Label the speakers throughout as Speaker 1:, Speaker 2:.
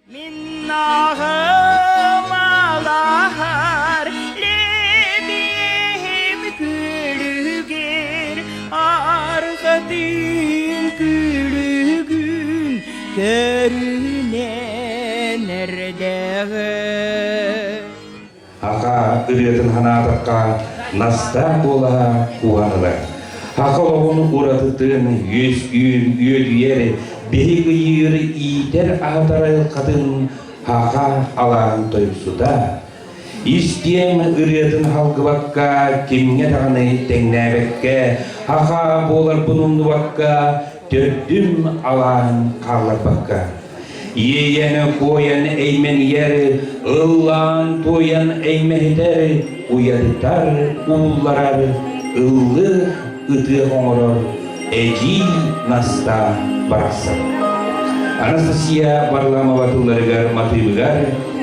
Speaker 1: Мин аҕым алаһар лэбиэһим күлүгэр арҕатын күлүгүн көрүнэн эрдэҕэ.
Speaker 2: Аха ырыатын ханаатахха Настаа куолаһа кууһан ылар. Аха олоҕун уратытын үөскүүр, үөдүйэр, биһик ыйыыр, иитэр аһатар айылҕатын Аха алааһын тойуксута. Истиэм ырыатын халгыбакка, кимҥэ даҕаны тэҥнээбэккэ, Аха буоларбын умнубакка, төрдүм алааһын хаалларбакка. Иэйэн куойан эймэнийэр, ыллаан туойан эймэһитэр, уйадытар, уулларар, ыллыыр ытыах оҥорор эдьиий Настаа барахсан. Анастасия Варламова тылларыгар матыыбыгар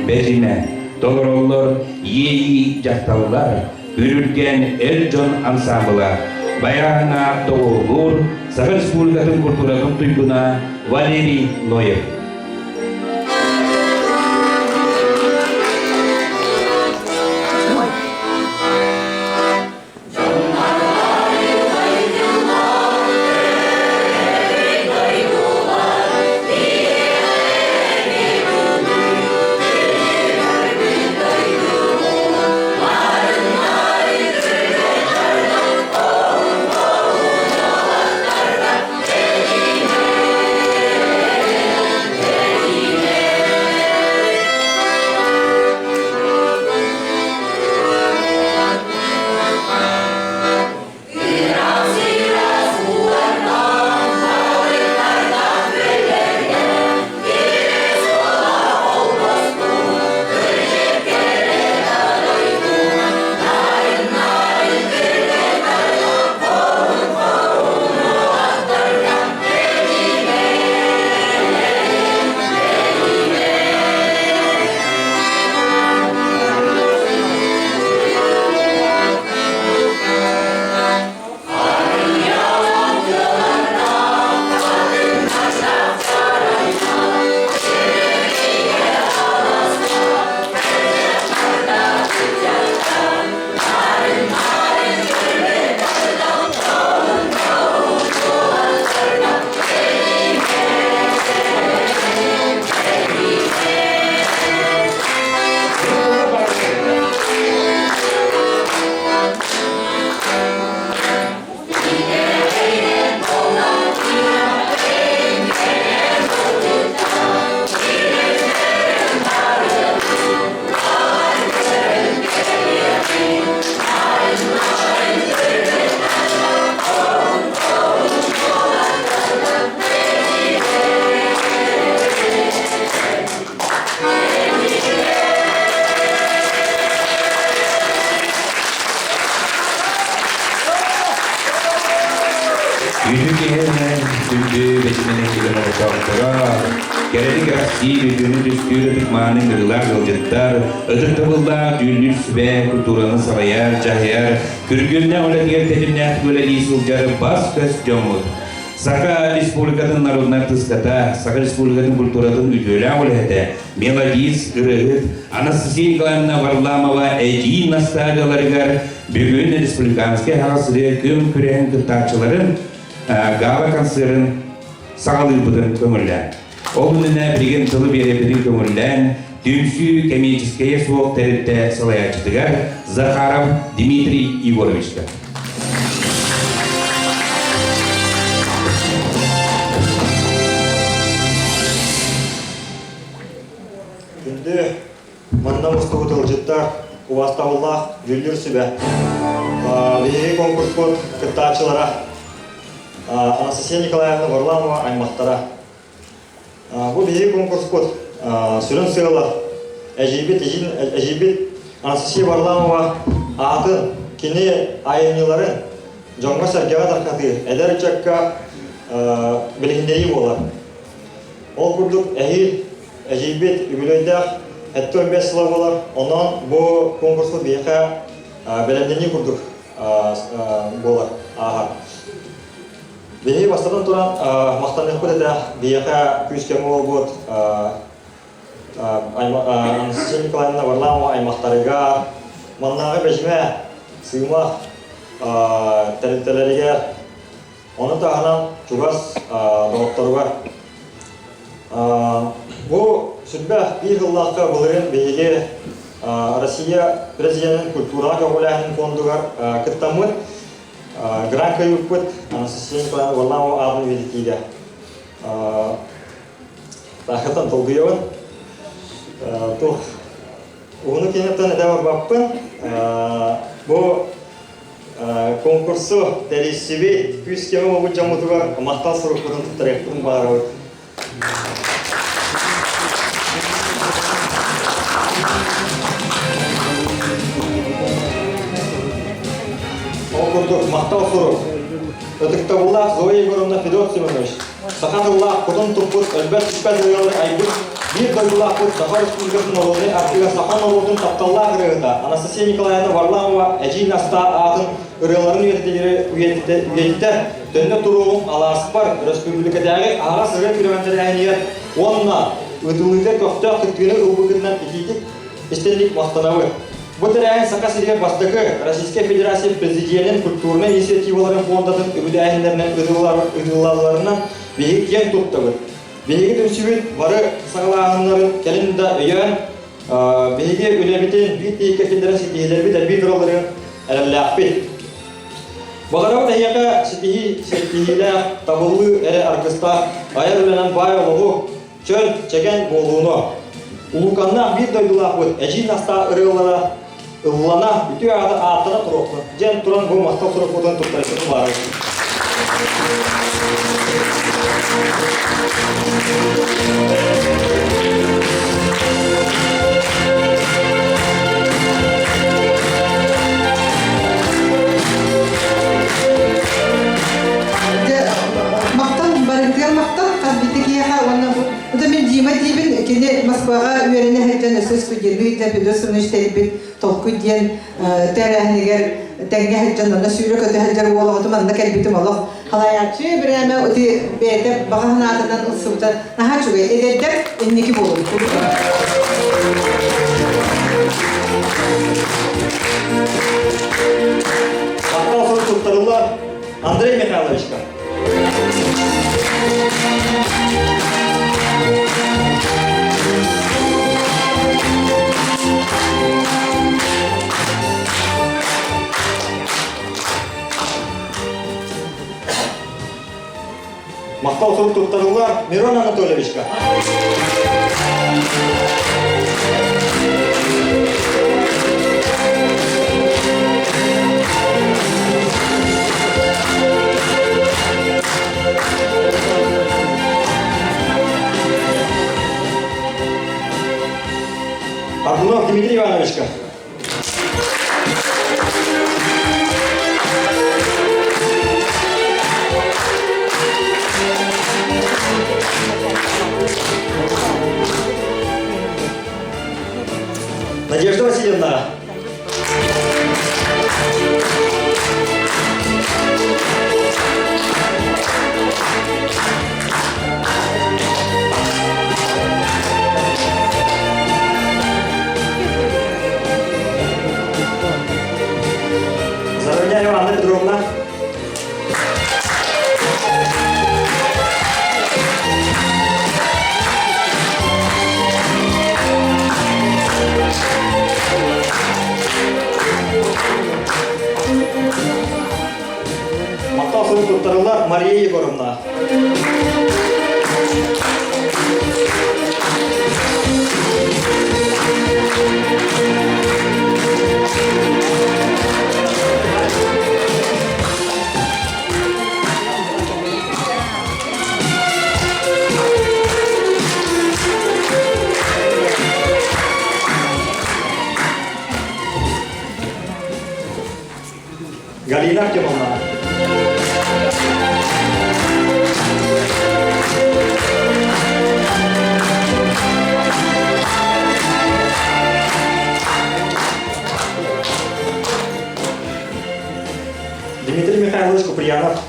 Speaker 2: Бэдьимэ толороллор иэйии дьахталлар, Үрүлгэн эр дьон ансаамбыла, Байааһына доҕуһулуур Саха Республикатын культуратын туйгуна Валерий Ноев. Үтү киһинэн күндү бэчимэнэн килэн олохтоохторо, кэрэни кэрэхсиир, үтүөнү түстүүр ытык-мааны ыҥырыылаах ыалдьыттар, ытыктабыллаах дьүүллүүр сүбэ культураны салайар, дьаһайар, күргүөмнээх үлэтигэр тэтимнээхтик үлэлии сылдьар бас-көс дьоммут. Саха Республикатын народнай артыыската, Саха Республикатын культуратын үтүөлээх үлэһитэ, мелодист, ырыаһыт Анастасия Николаевна Варламова эдьиий настаадаларыгар бүгүн республиканскай аһаҕас ырыа күн күрэһин кыттааччыларын гала-концерын саҕалыырбытын көҥүллээн. Ол иннинэ билигин тылы биэрэбитин көҥүллээн, түмсүү кэмиэрчэскэйэ суох тэрилтэ салайааччытыгар Захаров Дмитрий Егоровичка.
Speaker 3: Күндү манна мустубут ыалдьыттар, убаастабыллаах дьүүллүүр сүбэ. Биһиги конкурспут кыттааччылара Анастасия Николаевна Варламова аймахтара. Бу биһиги конкурспут сүрүн сыала эдьиийбит эдьиийбит Анастасия Варламова аатын, кини айымньыларын дьоҥҥо-сэргэҕэ тарҕатыы, эдэр ыччакка билиһиннэрии буолар. Ол курдук эһиил эдьиийбит үбүлүөйдээх 75 сыла буолар. Онон бу конкурспут биһиэхэ бэлэмнэнии курдук буолар, ааһар. Биһиги бастатан туран махтаныахпыт этэ биһиэхэ күүс-көмө буолбут. Анастасия Николаевна Варламова аймахтарыгар, маннааҕы бэдьимэ, сыымах тэрилтэлэригэр, ону таһынан чугас доҕотторугар. Бу сүрдээх биир сыллаахха былырыын биһиги Россия президенин культураҕа көҕүлээһин фондугар кыттаммыт грант кыайбыппыт Анастасия Николаевна Варламова аатын үйэтитиигэ. Таахыттан толкуйабын. Туох уһуну киһиттэн этэ барбаппын. Бу конкурсу тэрийсибит күүс-көмө буолбут дьоммутугар махтал сурукпутун туттарыахпытын баҕарабыт. Ол курдук махтал сурук. Ытыктабыллаах Зоя Егоровна Федот Семенович, саха тыллаах кутун туппут өлбөт-сүппэт ырыалары айбыт биир дойдулаахпыт Саха Республикатын норуодунай артыыһа саха норуотун тапталлаах ырыаһыта Анастасия Николаевна Варламова Эдьиий Настаа аатын ырыаларын үйэтитэр Төннө туруоҕум алааспар өрөспүүбүлүкэтээҕи аһаҕас ырыа күрэҕин тэрээһинигэр уонна ыытыллыыта көхтөөх кыттыыны ылбыккытынан итиитик истинник махтанабыт. Бу тэрээһин Саха сиригэр бастакы Российскай Федерация Президенин культурнай инициативаларын фондатын үбүлээһиннэринэн ыытыллалларынан биһиги киэн туттабыт. Биһиги түмсүүбүт бары саҕалааһыннарын кэлин да өйөөн, биһиги үлэбитин биир тиһиккэ киллэрэн ситиһиилэрбит элбии туралларын эрэллээхпит. Баҕарабыт эһиэхэ ситиһии, ситиһиилээх, табыллыы эрэ аргыстаах айар үлэнэн баай олоҕу, чөл, чэгэн буолууну. Улууканнаах биир дойдулаахпыт Эдьиий Настаа ырыалара ыллана, үтүө аата ааттана туруохтун диэн туран бу махтал сурукпутун туттарыахпытын баҕарабыт.
Speaker 4: Махтал барытыгар махтал хас биирдии киһиэхэ уонна бу это мин Дима диибин кини Москваҕа үөрэнэ сылдьан өссө студенныы да Федор Семенович тэрийбит толкуй диэн тэрээһинигэр тэҥҥэ сылдьан онно сүүрэ-көтө сылдьар уол оҕотум манна кэлбитим олох халайааччы бирээмэ ити бэйэтэ баҕа санаатынан ылсыбыта наһаа үчүгэй эдэрдэр инники буолун.
Speaker 3: Махтал сурук туттарыллар Андрей Михайловичка. Махтал сурук туттарыллар Мирон Анатольевичка. Аргунов Дмитрий Ивановичка. Надежда Васильевна. Заровняева Анна Петровна. Махтал сурук туттарыллар Мария Егоровна. Галина Артемовна. Дмитрий Михайлович Куприянов.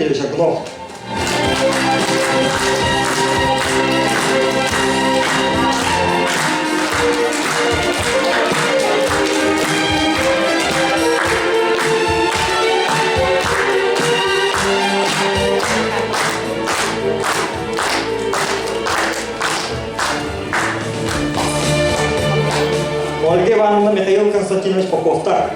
Speaker 3: Дмитриевич Аргунов. Ольга Ивановна Михаил Константинович Поповтар.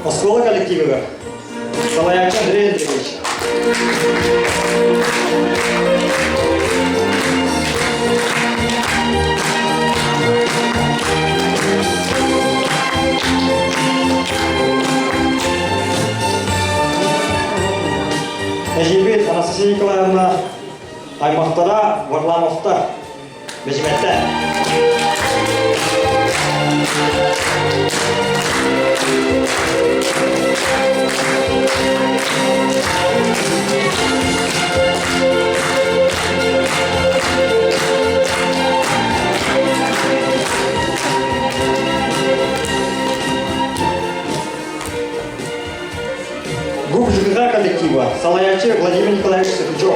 Speaker 3: Оскуола коллективыгар салайааччы Андрей Андреевич. Эһиги Анастасия Николаевна аймахтара Варламовтар Бэчимэттэ. ГУП ЖКХ коллектива салайааччы Владимир Николаевич Сыкычев.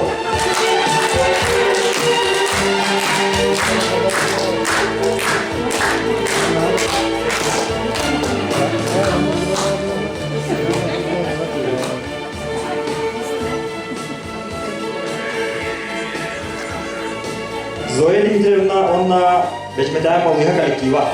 Speaker 3: Зоя Дмитриевна уонна Бэчмэтээн балыыһа коллектива.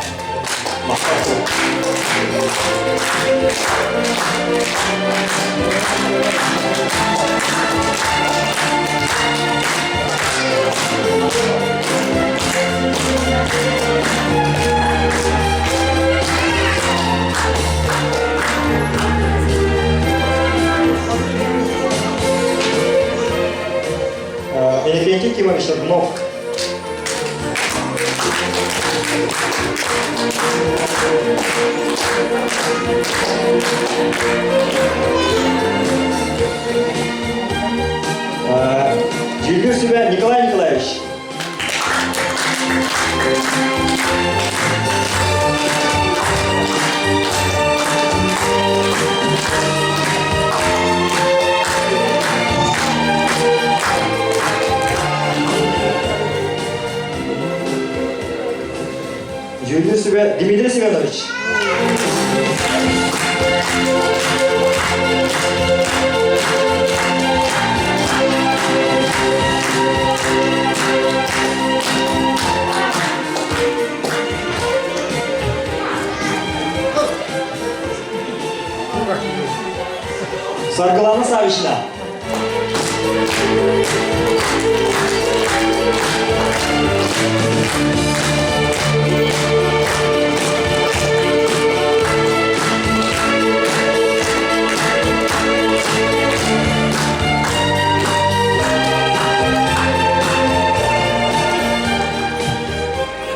Speaker 3: Иннокентий Кимович Шаргунов. Дьүүллүүр сүбэ Николай Николаевич. Дьүүллүүр сүбэ Дмитрий Семенович. Саргылана Савична.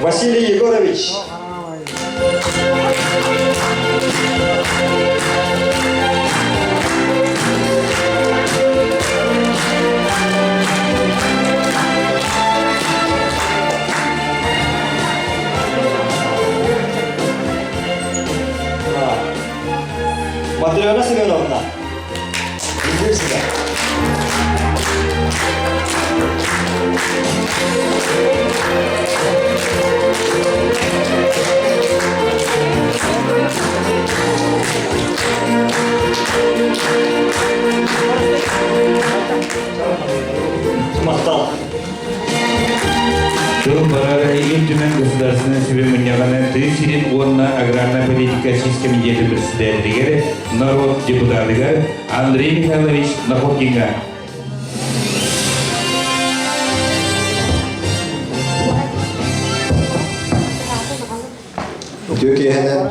Speaker 3: Василий Егорович. Матрена Семеновна. Иди сюда. Махтал.
Speaker 2: Тыл барар Ил Түмэн Государственнай сүбэ мунньаҕынан тыа сирин уонна аграрнай политика сис кэмитиэтин председателигэр, норуот депутатыгар Андрей Михайлович Находкиҥҥа.
Speaker 5: Үтүө киэһэнэн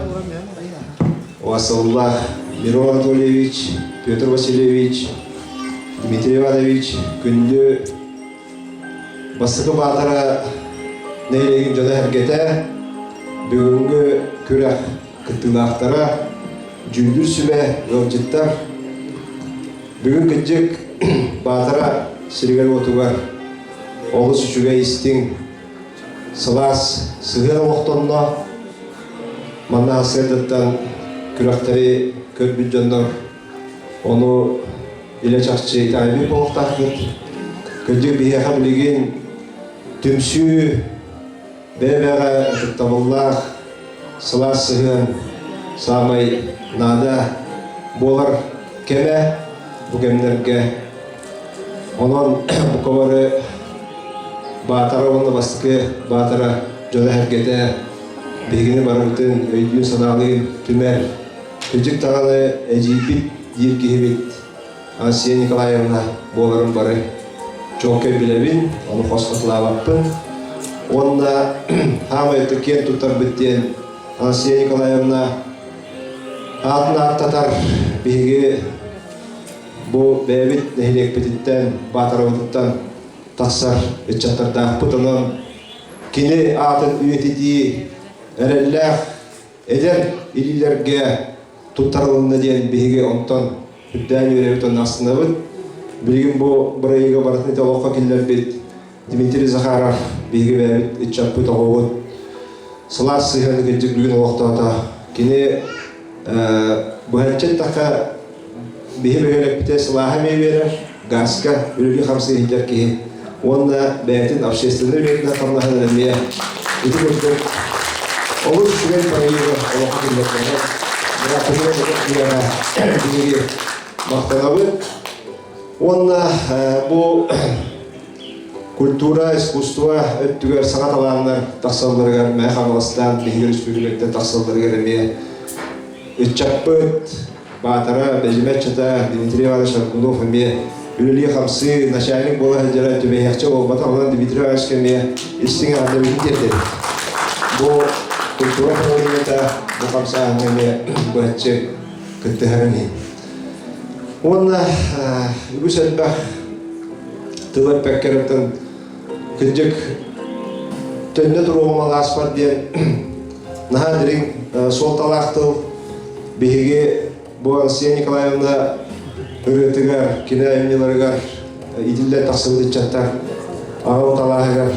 Speaker 5: Васыллах Мирон Анатольевич, Петр Васильевич, Дмитрий Иванович, күндү Бастакы Баатара нэһилиэгин дьоно-сэргэтэ, бүгүҥҥү күрэх кыттыылаахтара, дьүүллүүр сүбэ ыалдьыттар, бүгүн кырдьык Баатара сиригэр-уотугар олус үчүгэй истиҥ, сылаас сыһыан олохтонно. Манна сарсыардаттан күрэхтэри көрбүт дьоннор ону илэ-чахчы итэҕэйбит буолуохтаахпыт. Кырдьык биһиэхэ билигин түмсүү бэйэ-бэйэҕэ ытыктабыллаах сылаас сыһыан саамай наада буолар кэмэ бу кэмнэргэ. Онон бука бары Баатара уонна Бастакы Баатара дьоно-сэргэтэ биһигини барыбытын өйдүүн-санаалыын түмэр Кырдьык даҕаны эдьиийбит диир киһибит Анастасия Николаевна буоларын бары чуолкай билэбин, ону хос хатылаабаппын. Уонна хаамай киэн туттарбыт диэн Анастасия Николаевна аатын ааттатар биһиги бу бэйэбит нэһилиэкпититтэн, Баатарабытыттан тахсар ыччаттардаахпыт. Онон кини аатын үйэтитии эрэллээх эдэр илиилэргэ туттарылынна диэн биһиги онтон үрдээн үөрэбит уонна астынабыт. Билигин бу бырайыагы барытын ити олоххо киллэрбит Дмитрий Захаров биһиги бэйэбит ыччаппыт оҕобут сылаас сыһыаны кырдьык бүгүн олохтоото. Кини быһаччы эттэххэ биһи бөһүөлэкпитэ сылааһы эмиэ биэрэр, газка үлэлии-хамсыы сылдьар киһи уонна бэйэтин общественнай үлэтинэн хамнаһынан эмиэ ити курдук олус үчүгэй бырайыагы олоххо киллэрдэ. Бырааппытыгар биһиги махтанабыт. Уонна бу культура, искусство өттүгэр саҥа талааннар тахсалларыгар Мэҥэ Хаҥаластан биһиги өрөспүүбүлүкэттэн тахсалларыгар эмиэ ыччаппыт Баатара Бэдьимэ ыччата Дмитрий Иванович Аргунов эмиэ үлэлии-хамсыы начальник буола сылдьара түбэһиэхчэ буолбатах, онон Дмитрий Ивановичка эмиэ истиҥ эҕэрдэбитин тиэрдэбит. Бу культура управлениета бу хамсааһыҥҥа эмиэ быһаччы кыттыһарын иһин. Уонна үгүс элбэх тыл эппэккэ кырдьык төннө туруоҕум алааспар диэн наһаа дириҥ суолталаах тыл. Биһиги бу Анастасия Николаевна ырыатыгар, кини айымньыларыгар иитиллэн тахсыбыт ыччаттар аҕабыт алааһыгар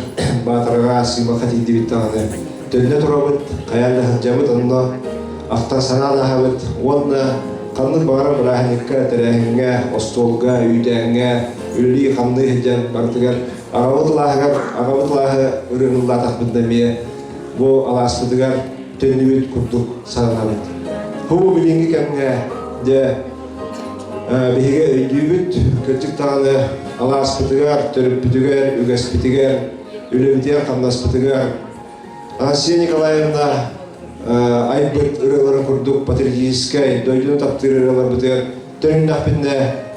Speaker 5: Баатараҕа сыымахха тиийдибит даҕаны төннө турабыт, хайаан да сылдьабыт, онно ахтан санаан аһабыт уонна ханнык баҕарар бырааһынньыкка, тэрээһиҥҥэ, остуолга, үүтээҥҥэ үлэлии-хамныы сылдьан барытыгар аҕабыт алааһыгар аҕабыт алааһы ырыаныллаатахпытына эмиэ бу алааспытыгар төннүбүт курдук сананабыт. Бу билиҥҥи кэмҥэ дьэ биһиги өйдүүбүт, кырдьык даҕаны алааспытыгар, төрүппүтүгэр, үгэспитигэр, үлэбитигэр-хамнаспытыгар Анастасия Николаевна айбыт ырыаларын курдук патриотическай, дойдуну таптыыр ырыаларбытыгар төнүннэхпитинэ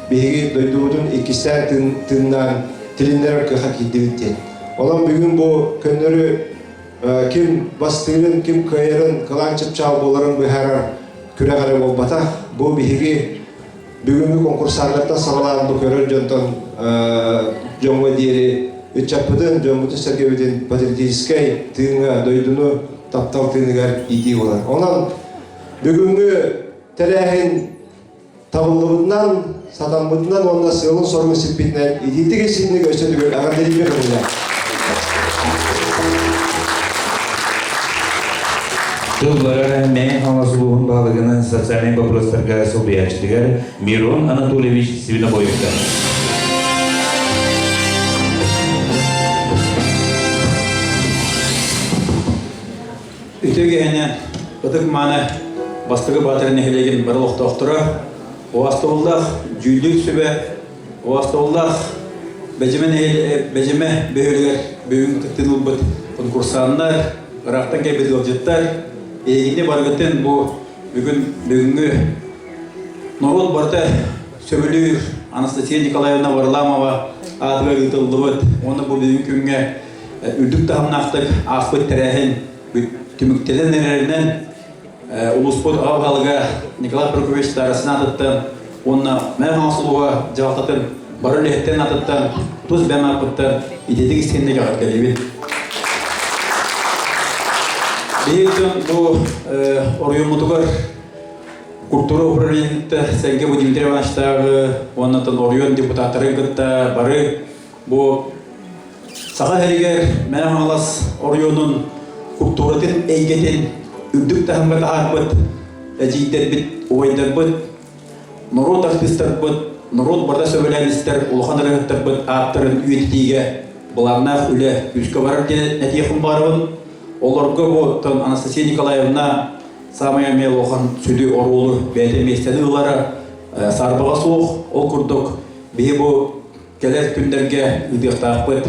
Speaker 5: биһиги дойдубутун иккистээн тыыннаан тилиннэрэр кыахха киирдибит диэн. Онон бүгүн бу көннөрү ким бастыырын, ким кыайарын, кылаан чыпчаал буоларын быһаарар күрэх эрэ буолбатах. Бу биһиги бүгүҥҥү конкурсааннартан саҕалаан бу көрөр дьонтон дьоҥҥо диэри ыччаппытын, дьоммутун-сэргэбитин патриотическай тыыҥҥа, дойдуну таптал тыыныгар иитии буолар. Онон бүгүҥҥү тэрээһин табыллыбытынан, сатаммытынан уонна сыалын-соругун сиппитинэн итиитик исинник өссө төгүл эҕэрдэлииргэ көҥүлэ.
Speaker 2: Тыллара Мэҥэ Хаҥалас улууһун баһылыгынан социальнай боппуруостарга солбуйааччытыгар Мирон Анатольевич Свинобоевка.
Speaker 6: Үтүө киһини ытык-мааны Бастакы Баатыр нэһилиэгин бары олохтоохторо, Уостубуллаах дьүүллүүр сүбэ, Уостубуллаах Бэдьимэ Бэдьимэ бөһүөлэгэр бүгүн кыттыыны ылбыт конкурсаннар, ыраахтан кэлбит ыалдьыттар, эһигини барыгытын бу бүгүн бүгүҥҥү норуот барыта сөбүлүүр Анастасия Николаевна Варламова аатыгар ыытыллыбыт уонна бу бүгүн күҥҥэ үрдүк таһымнаахтык ааспыт тэрээһин түмүктэнэн эрэринэн улууспут аҕа баһылыга Николай Прокопьевич Старостин аатыттан уонна Мэҥэ Хаҥалас улууһа дьаһалтатын бары үлэһиттэрин атыттан тус бэйэм ааппыттан ититик истиҥник эҕэрдэлиибин. Биһиги дьон бу оройуоммутугар культура управлениетыттан Сэргэ бу Дмитрий Ивановичтааҕы уонна оройуон депутаттарын кытта бары бу Саха сиригэр Мэҥэ Хаҥалас оройуонун культуратын эйгэтин үрдүк таһымҥа таһаарбыт эдьиийдэрбит, убайдарбыт, норуот артыыстарбыт, норуот барыта сөбүлээн истэр улахан ырыаһыттарбыт ааттарын үйэтитиигэ былааннаах үлэ күүскэ барар диэн этиэхпин баҕарабын. Олорго бу Анастасия Николаевна саамай эмиэ улахан сүдү оруолу бэйэтэ миэстэни ылара саарбаҕа суох. Ол курдук биһи бу Кэлэр күннэргэ ыытыахтаахпыт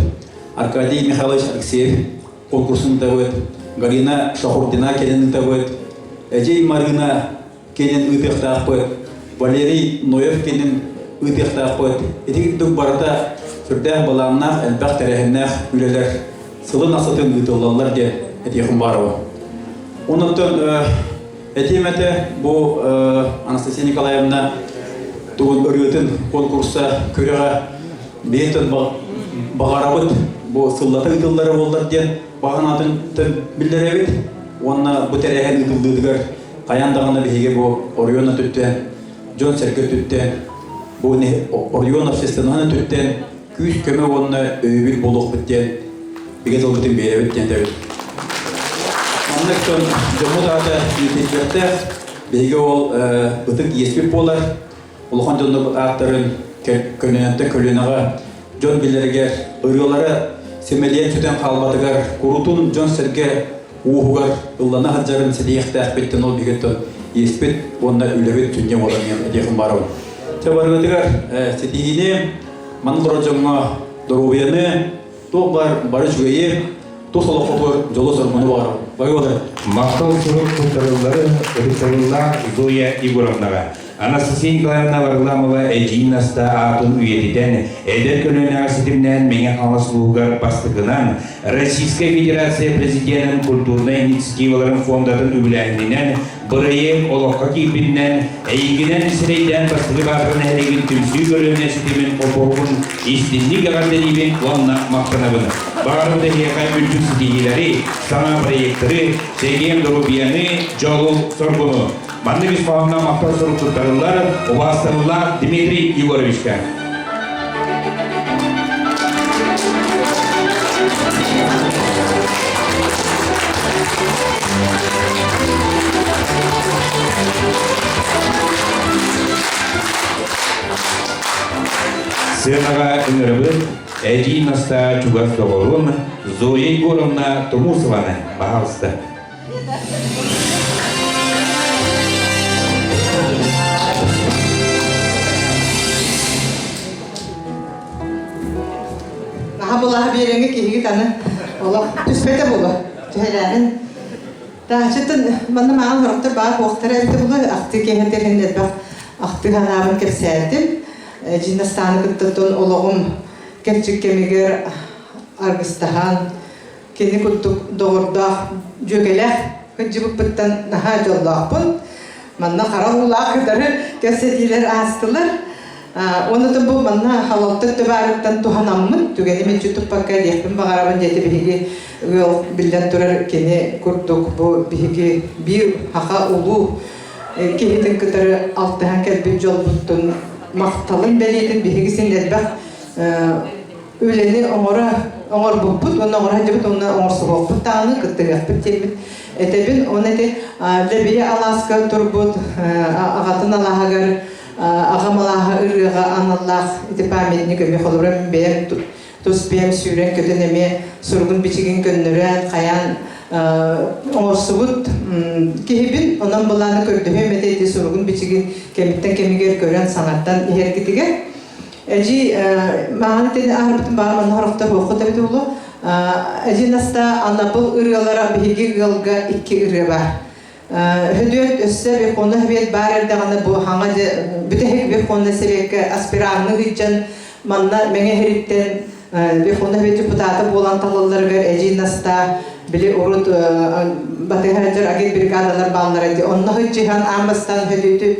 Speaker 6: Аркадий Михайлович Алексеев конкурсун ыытабыт, Галина Шахурдина кэлин ыытабыт, Эдьиий Марыына кэлин ыытыахтаахпыт, Валерий Ноев кэлин ыытыахтаахпыт. Ити курдук барыта сүрдээх былааннаах, элбэх тэрээһиннээх үлэлэр сылын ахсытын ыытыллаллар диэн этиэхим баарабын. Онон Этиэм этэ, бу Анастасия Николаевна тугун ырыатын конкурса күрэҕэ бэйэтин баҕарабыт бу сыллата ыытыллара буоллар диэн баҕа санаатын биллэрэбит уонна бу тэрээһин ыытыллыытыгар хайаан даҕаны биһиги бу оройуон өттүттэн дьон-сэргэ өттүттэн бу оройуон общественноһын өттүттэн күүс-көмө уонна өйөбүл буолуохпут диэн бигэ тылбытын биэрэбит диэн этэбит. Маннык дьон дьоммут аата иитиллиэхтээх. Биһиги ол ытык иэспит буолар. Улахан дьоннорбут ааттарын көлүөнэттэн көлүөнэҕэ дьон билэригэр, ырыалара симэлийэн сүтэн хаалбатыгар, курутун дьон-сэргэ ууһугар ыллана сылдьарын ситиһиэхтээхпиттэн ол биһиги иэспит уонна үлэбит сүнньэ буолар диэн этиэхим баарабын. Чэ барыгытыгар ситиһиини, манна олорор дьоҥҥо доруобуйаны, туох баар бары үчүгэйи, тус олоххутугар дьолу-соргуну баҕарабын. Бары
Speaker 2: Махтал сурук туттарылларын ытыктабыллаах Зоя Егоровнаҕа Анастасия Николаевна Варламова эдьиий Наста аатын үйэтитэн, эдэр көлүөнэҕэ ситимнээн Мэҥэ Хаҥалас улууһугар бастакынан Российскай Федерация Президенин культурнай инициативаларын фондатын үбүлээһининэн бырайыак олоххо киирбитинэн, эйигинэн сирэйдээн бастакы Баатара нэһилиэгин түмсүү көлүөнэ ситимин холбоһугун истинник эҕэрдэлиибин уонна махтанабын. Баҕарабын эһиэхэ үрдүк ситиһиилэри, саҥа проектары, чэгиэн доруобуйаны, дьолу-соргуну. Маннык ис хоһоонноох махтал сурук туттарыллар убаастабыллаах Дмитрий Егоровичка. Сыанаҕа ыҥырабыт Эдьиий Настаа чугас доҕорун Зоя Егоровна Тумусованы, пожалуйста.
Speaker 4: Наһаа булаһа биэрэҥҥэ киһигит аны олох түспэтэ буолуо. Түһэрээһин. Таачытын манна маҕан сорохтор баар буохтара эбитэ буолуо. Ахтыы киэһэтигэр иһин элбэх ахтыы санаабын кэпсээтим. Дьиинастааны кытта олоҕум кэрчик кэмигэр аргыстаһан Кини курдук доҕордоох, дьүөгэлээх кырдьыбыппыттан наһаа дьоллоохпун. Манна хара уулаах кытары кэпсэтиилэр аастылар. Уонна бу манна халалта өттө туһанаммын, түгэни мүччү туппакка диэхпин баҕарабын диэти биһиги ыал биллэн турар кини курдук бу биһиги биир хаха улуу киһитин кытары алтыһан кэлбит дьолбуттун махталын бэлиэтин биһиги син элбэх үлэни оҥоро оҥорбуппут уонна оҥоро сылдьыбыт уонна оҥорсуһуохпут даҕаны кыттыһыахпыт диэммит этэбин. Уонна ити Лэбийэ алааска турбут аҕатын алааһыгар аҕам алааһа ырыаҕа аналлаах ити памятник эмиэ холобура бэйэм тус бэйэм сүүрэн-көтөн эмиэ суругун-бичигин көннөрөн хайаан оҥорсубут киһибин. Онон былааны көрдөһүөм этэ ити суругун-бичигин кэмиттэн кэмигэр көрөн саҥардан иһэргитигэр. Эдьиий мааҕын итини аһарбытым баар манна сорохтор буолхут эбит буолуо. Эдьиий Настаа анабыл ырыалара биһиги ыалга икки ырыа баар. Хөдүөт өссө Верховный Совет баар эрдэҕинэ бу хаҥа бүтэһик Верховный Советка аспиранны ыйдьан манна Мэҥэ иһириттэн Верховный Совет депутата буолан талылларыгар Эдьиий Настаа били урут батыһа агит бригадалар бааллара ди онно сылдьыһан аан бастаан Хөдүөтү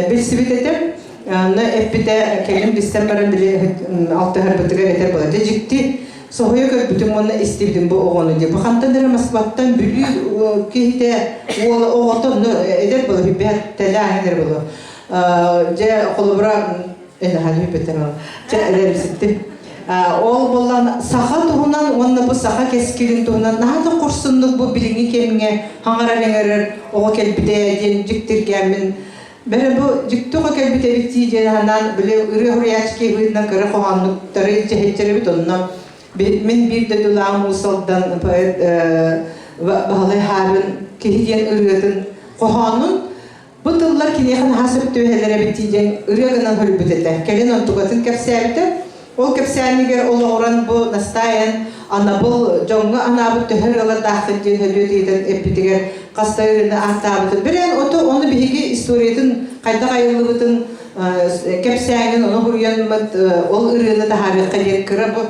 Speaker 4: билсибит этим. Онно эппитэ кэлин билсэн баран били алтыһарбытыгар этэр буолар. Дьэ дьикти соһуйа көрбүтүм уонна истибитим бу оҕону диye. Бу хантан эрэ Москваттан Бүлүү киһитэ уола оҕото онно эдэр буола хүбэт тэлээһин эрэ буолуо. Дьэ холобура энахан хүбэттэн ол. Чэ эдэрситтим. Ол буоллан саха туһунан уонна бу саха кэскилин туһунан наһаа да хорсуннук бу билиҥҥи кэмҥэ хаҥарар эҥэрэр оҕо кэлбитэ диэн дьиктиргээммин Бэрэ бу дьикти оҕо кэлбит эбит дии диэн анаан били ырыа суруйааччы киһи быһыытынан кыра хоһооннуктары дьэһиччэрэбит онно мин биир дойдулаах Уус Алдан поэт Баһылай Хаабын киһи диэн ырыатын хоһоонун бу тыллар киниэхэ наһаа сөп түбэһэллэр эбит дии диэн ырыа гынан хөрбүт этэ. Кэлин онтукатын кэпсээбитэ. Ол кэпсээнигэр олоҕуран бу Настаа эн анабыл дьоҥҥо анаабыт төһө ырыалардааххын диэн өлүөт ыйытан эппитигэр хас да ырыаны ааттаабытын бэрэн ото ону биһиги историятын хайдах айыллыбытын кэпсээҥин ону суруйаммыт ол ырыаны таһаарыахха диэн кыра бу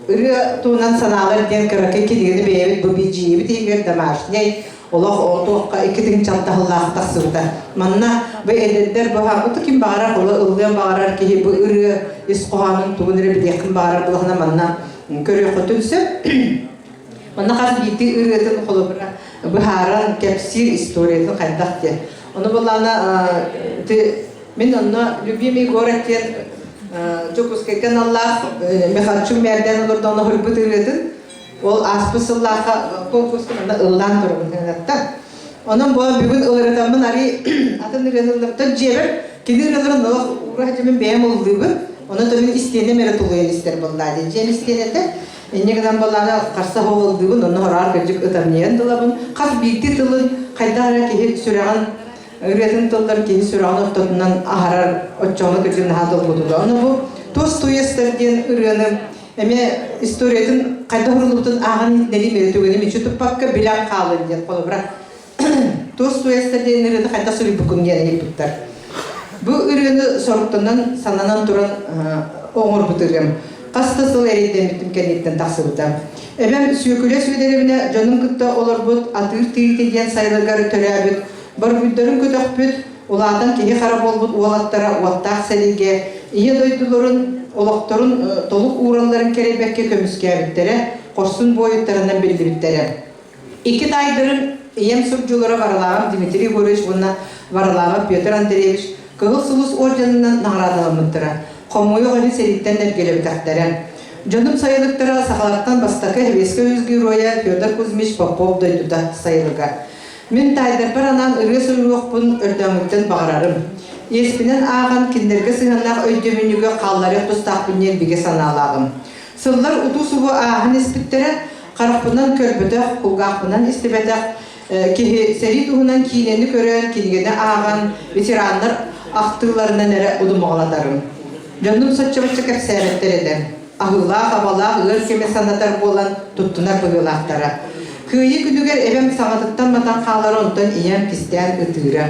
Speaker 4: ырыа туһунан санаалар диэн кыракый кинигэни бэйэбит бу биидьийэбит иһигэр домашняй олох туохха икки тыһыынча тахсыбыта. Манна бу эдэрдэр бу оту ким баҕарар ола ыллыан баҕарар киһи бу ырыа ис хоһоонун тугун эрэ билиэххин баҕарар булахына манна көрүөххүтүн сөп. Манна хас биирдии ырыатын холобура быһааран кэпсиир историятын хайдах диэн. Ону буллаана мин онно любимый город диэн Дьокуускайга аналлаах Михальчук мээрдээн олордоҕуна хойбут ырыатын Ол ааспыт сыллаахха конкурска манна ыллаан турабын ыҥыраттар. Онон бу бүгүн ылырытаммын арый атын ырыаны ыллыбыттан дьиэбэр кини ырыаларын олох уура сылдьаммын бэйэм ыллыыбын. Онон то мин истиэнэм эрэ тулуйан истэр буоллаа диэн. Дьиэм истиэнэтэ инньэ гынан буоллаҕына харса суох ыллыыбын, онно хороҕор кырдьык ытамньыйан тылабын. Хас биирдии тылын хайдах эрэ киһи сүрэҕин ырыатын тыллар киһи сүрэҕин ортотунан аһарар оччоҕуна кырдьык наһаа долгутуга. Ону бу туос туйастар диэн ырыаны Эмиэ историятын хайдах уруллубутун ааҕан иһитиннэрии мэрэ түгэни мүччү туппакка билэн хаалын диэн холобура туос туйастар диэн ырыаны хайдах суруйбуккун диэн ыйыппыттар. Бу ырыаны соруктанан сананан туран оҥорбут ырыам. Хас да сыл эрэйдэммитим кэнниттэн тахсыбыта. Эбэм Сүөкүлэ Сүөдэрэбинэ дьонун кытта олорбут Атыыр Тириитэ диэн сайылыгар төрөөбүт, борбуйдарын көтөхпүт, Улаатан киһи-хара буолбут уолаттара уоттаах сэриигэ Ийэ дойдуларын олохторун толук ууралларын кэрэйбэккэ көмүскээбиттэрэ, хорсун буойуттарынан биллибиттэрэ. Икки таайдарын ийэм сурдьулара Варламов Дмитрий Егорович уонна Варламов Петр Андреевич Кыһыл Сулус орденынан наҕараадаламмыттара, хомойуох иһин сэрииттэн эргэлэбитэхтэрэ. Дьонум сайылыктара сахалартан бастакы Сэбиэскэй Союз Геройа Федор Кузьмич Попов дойдута сайылыга. Мин таайдарбар анаан ырыа суруйуохпун өрдөөҥүттэн баҕарарым. Иэспинэн ааҕан кинилэргэ сыһыаннаах өйдөбүнньүгү хаалларыах тустаахпын диэн бигэ санаалааҕым. Сыллар утуу-субуу ааһан испиттэрэ, харахпынан көрбөтөх, кулгаахпынан истибэтэх киһи сэрии туһунан киинэни көрөн, кинигэни ааҕан, ветераннар ахтыыларынан эрэ удумаҕалатарым. Дьонум соччо-бачча кэпсээбэттэр этэ. Аһыылаах-абалаах ыар кэми санатар буолан туттунар быһыылаахтара. Кыайыы күнүгэр эбэм саҥатыттан матан хаалара онтон ийэм кистээн ытыыра.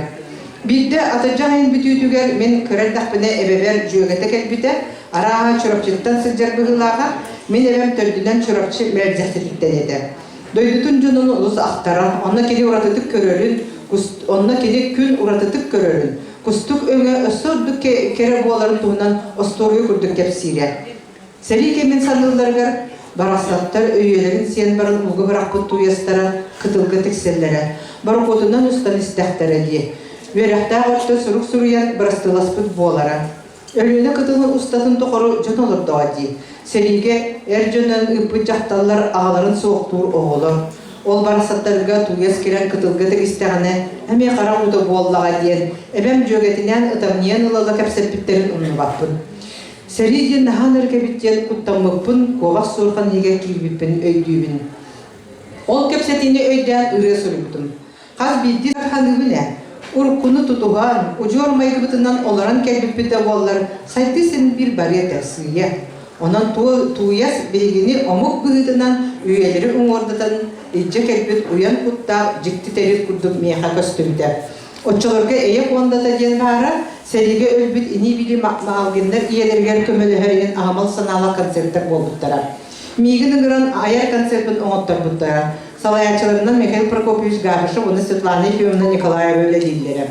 Speaker 4: Биирдэ атырдьах ыйын бүтүүтүгэр мин кыра эрдэхпинэ эбэбэр дьүөгэтэ кэлбитэ, арааһа Чурапчыттан сылдьар быһыылааҕа, мин эбэм төрдүнэн Чурапчы Мэлдьэхсититтэн этэ. Дойдутун дьонун олус ахтара, онно кини уратытык көрөрүн, онно кини күн уратытык көрөрүн, кустук өҥө өссө ордук кэрэ буоларын туһунан остуоруйа курдук кэпсиирэ. Сэрии кэмин саныылларыгар барахсаттар өйүөлэрин сиэн баран ууга бырахпыт тууйастара кытылга тиксэллэрэ, борокуотунан устан истэхтэрэ дии. Үөрэхтээх өттө сурук суруйан бырастыыласпыт буолара. Өлүөнэ кытылын устатын тухары дьон олордоҕо дии. Сэриигэ эр дьонун ыыппыт дьахталлар аҕаларын суохтуур оҕолор. Ол барахсаттарга тууйас кирэн кытылга тигистэҕинэ, эмиэ хара уута буоллаҕа диэн, эбэм дьүөгэтинээн ытамньыйан ыла-ыла кэпсэппиттэрин умнубаппын. Сэрии диэн наһаа ынырык эбит диэн куттаммыппын, куобах суорҕан иһигэр киирбиппин өйдүүбүн. Ол кэпсэтиини өйдөөн ырыа суруйбутум. Хас биирдии сарханыыбын ээ. Уруккуну тутуһан, удьуор майгыбытынан олорон кэлбиппит да буоллар, сайдыы син биир барыа этэ, сыыйа. Онон тууйас биһигини омук быһыытынан үйэлэри уҥуордатан илдьэ кэлбит уйан куттаах дьикти тэрил курдук миэхэ көстүбүтэ. Оччолорго Эйэ пуондата диэн баара, сэриигэ өлбүт ини-били Маалгиннар ийэлэригэр көмөлөһөр иһин аһымал санаалаах концерттар буолбуттара. Миигин ыҥыран айар концерпын оҥотторбуттара. Салайааччыларынан Михаил Прокопьевич Габышев уонна Светлана Ефимовна Николаева үлэлииллэрэ.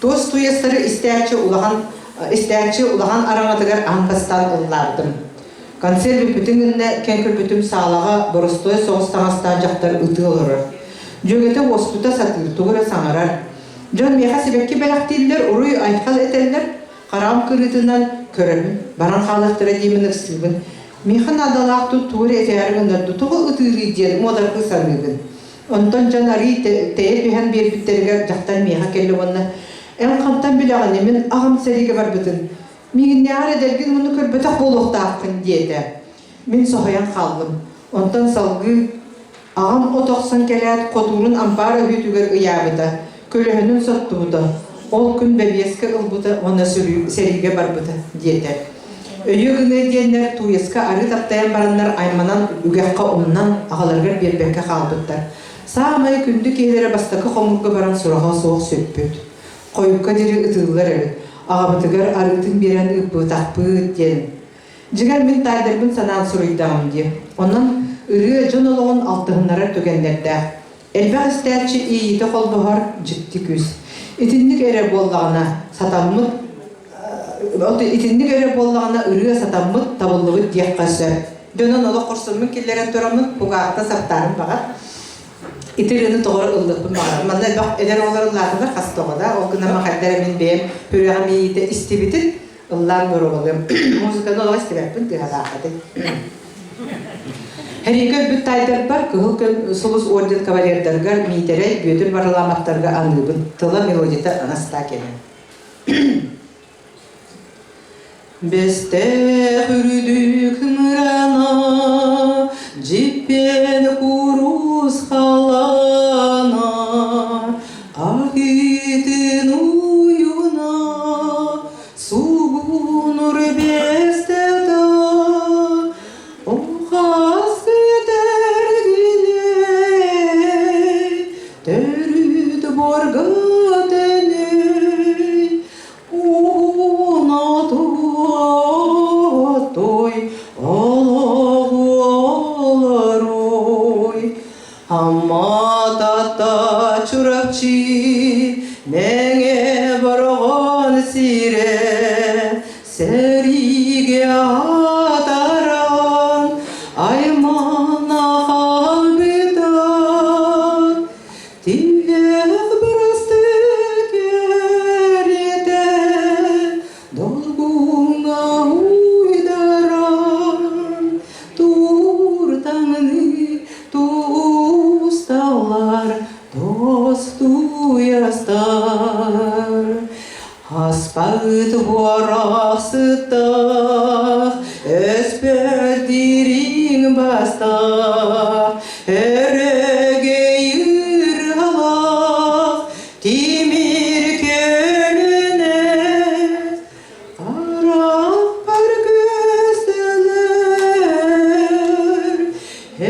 Speaker 4: Туос туйастары истээччи улахан Истээччи улахан араҥатыгар аан бастаан ыллаабытым. Концерт бүппүтүн гынна кэн көрбүтүм саалаҕа боростуой соҕус таҥастаах дьахтар ытыы олорор. Дьүөгэтэ уоскута сатыыр, тугу эрэ саҥарар. Дьон миэхэ сибэкки бэлэхтииллэр, уруй-айхал этэллэр, хараҕым кырыытынан көрөбүн, баран хаалыахтара диэмин ыксыыбын. Миэхэ наадалаах тугу эрэ этээри гыннар дуу, тоҕо ытыырый диэн муодаргыы саныыбын. Онтон дьон арыый тэйэ түһэн биэрбиттэригэр дьахтар миэхэ кэллэ уонна «Эн хантан билэҕиний, мин аҕам сэриигэ барбытын, миигиннээҕэр эдэргин муну көрбөтөх буолуохтааххын» диэтэ. Мин соһуйан хааллым. Онтон салгыы аҕам от охсон кэлээт хотуурун ампаар өһүөтүгэр ыйаабыта, көлөһүнүн соттубута, ол күн бэбиэскэ ылбыта уонна сэриигэ барбыта диэтэ. Өйүө гыныа диэннэр тууйаска арыы таптайан бараннар айманан үгэххэ умнан аҕаларыгар биэрбэккэ хаалбыттар. Саамай күндү киһилэрэ бастакы хомуурга баран сураҕа суох сүппүт. Хойукка диэри ытыыллар эбит. Аҕабытыгар арыытын биэрэн ыыппытахпыт диэн. Дьиҥэр мин таайдарбын санаан суруйдаҕым дии. Онон ырыа дьон олоҕун алтыһыннарар түгэннэрдээх. Элбэх истээччи иэйиитэ холбоһор дьикти күүс. Итинник эрэ буоллаҕына сатаммыт итинник эрэ буоллаҕына ырыа сатаммыт, табыллыбыт диэххэ сөп. Дьонун олох хорсуммун киллэрэн тураммын, кугаахта саптаарым баҕар. Ити ырыаны тоҕо ыллыахпын баҕарабын. Манна элбэх эдэр оҕолор ыллаатылар хас тоҕо да. Ол гынан махайдар мин бэйэм сүрэҕим иэйиитэ истибитин ыллаан боруобалыам. Музыканы олох истибэппин тыаһалааххытый. Сэриигэ өлбүт таайдарбар Кыһыл көм сулус орден кавалердарыгар Миитэрэй Бүөтүр Варламовтарга аныыбын. Тыла мелодията Анастакина. Бэстээх үрдүк мырана, дьиппиэн курус халаана, аһыытын уйуна, Сугунур бэстета, Ухас этэргилей, Төрүт буорга тэнэй, Уна туой, олоҕу олоруй. Амма Татта Чурапчы Мэҥэ Бороҕон сирэ сэриигэ атаран аймана хаалбыта тилэх бырастыы кэриэтэ долгуҥҥа уйдаран Туртаҥны тусталлар тостуйастар Аспыт буорах сыттах, өспөт дириҥ бастах, өрөгөй ырыалаах тимир көлүнэ Харахпар көстөлөр,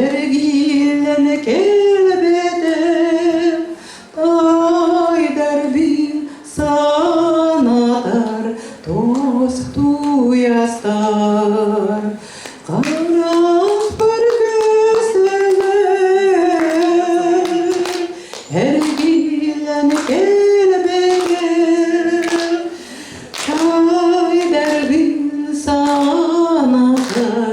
Speaker 4: эргиллэн кэлбэтэх, тайдарбын санатар тостуйастар. Харахпар көстөлөр, эргиллэн кэлбэтэх, Айдарбын санатар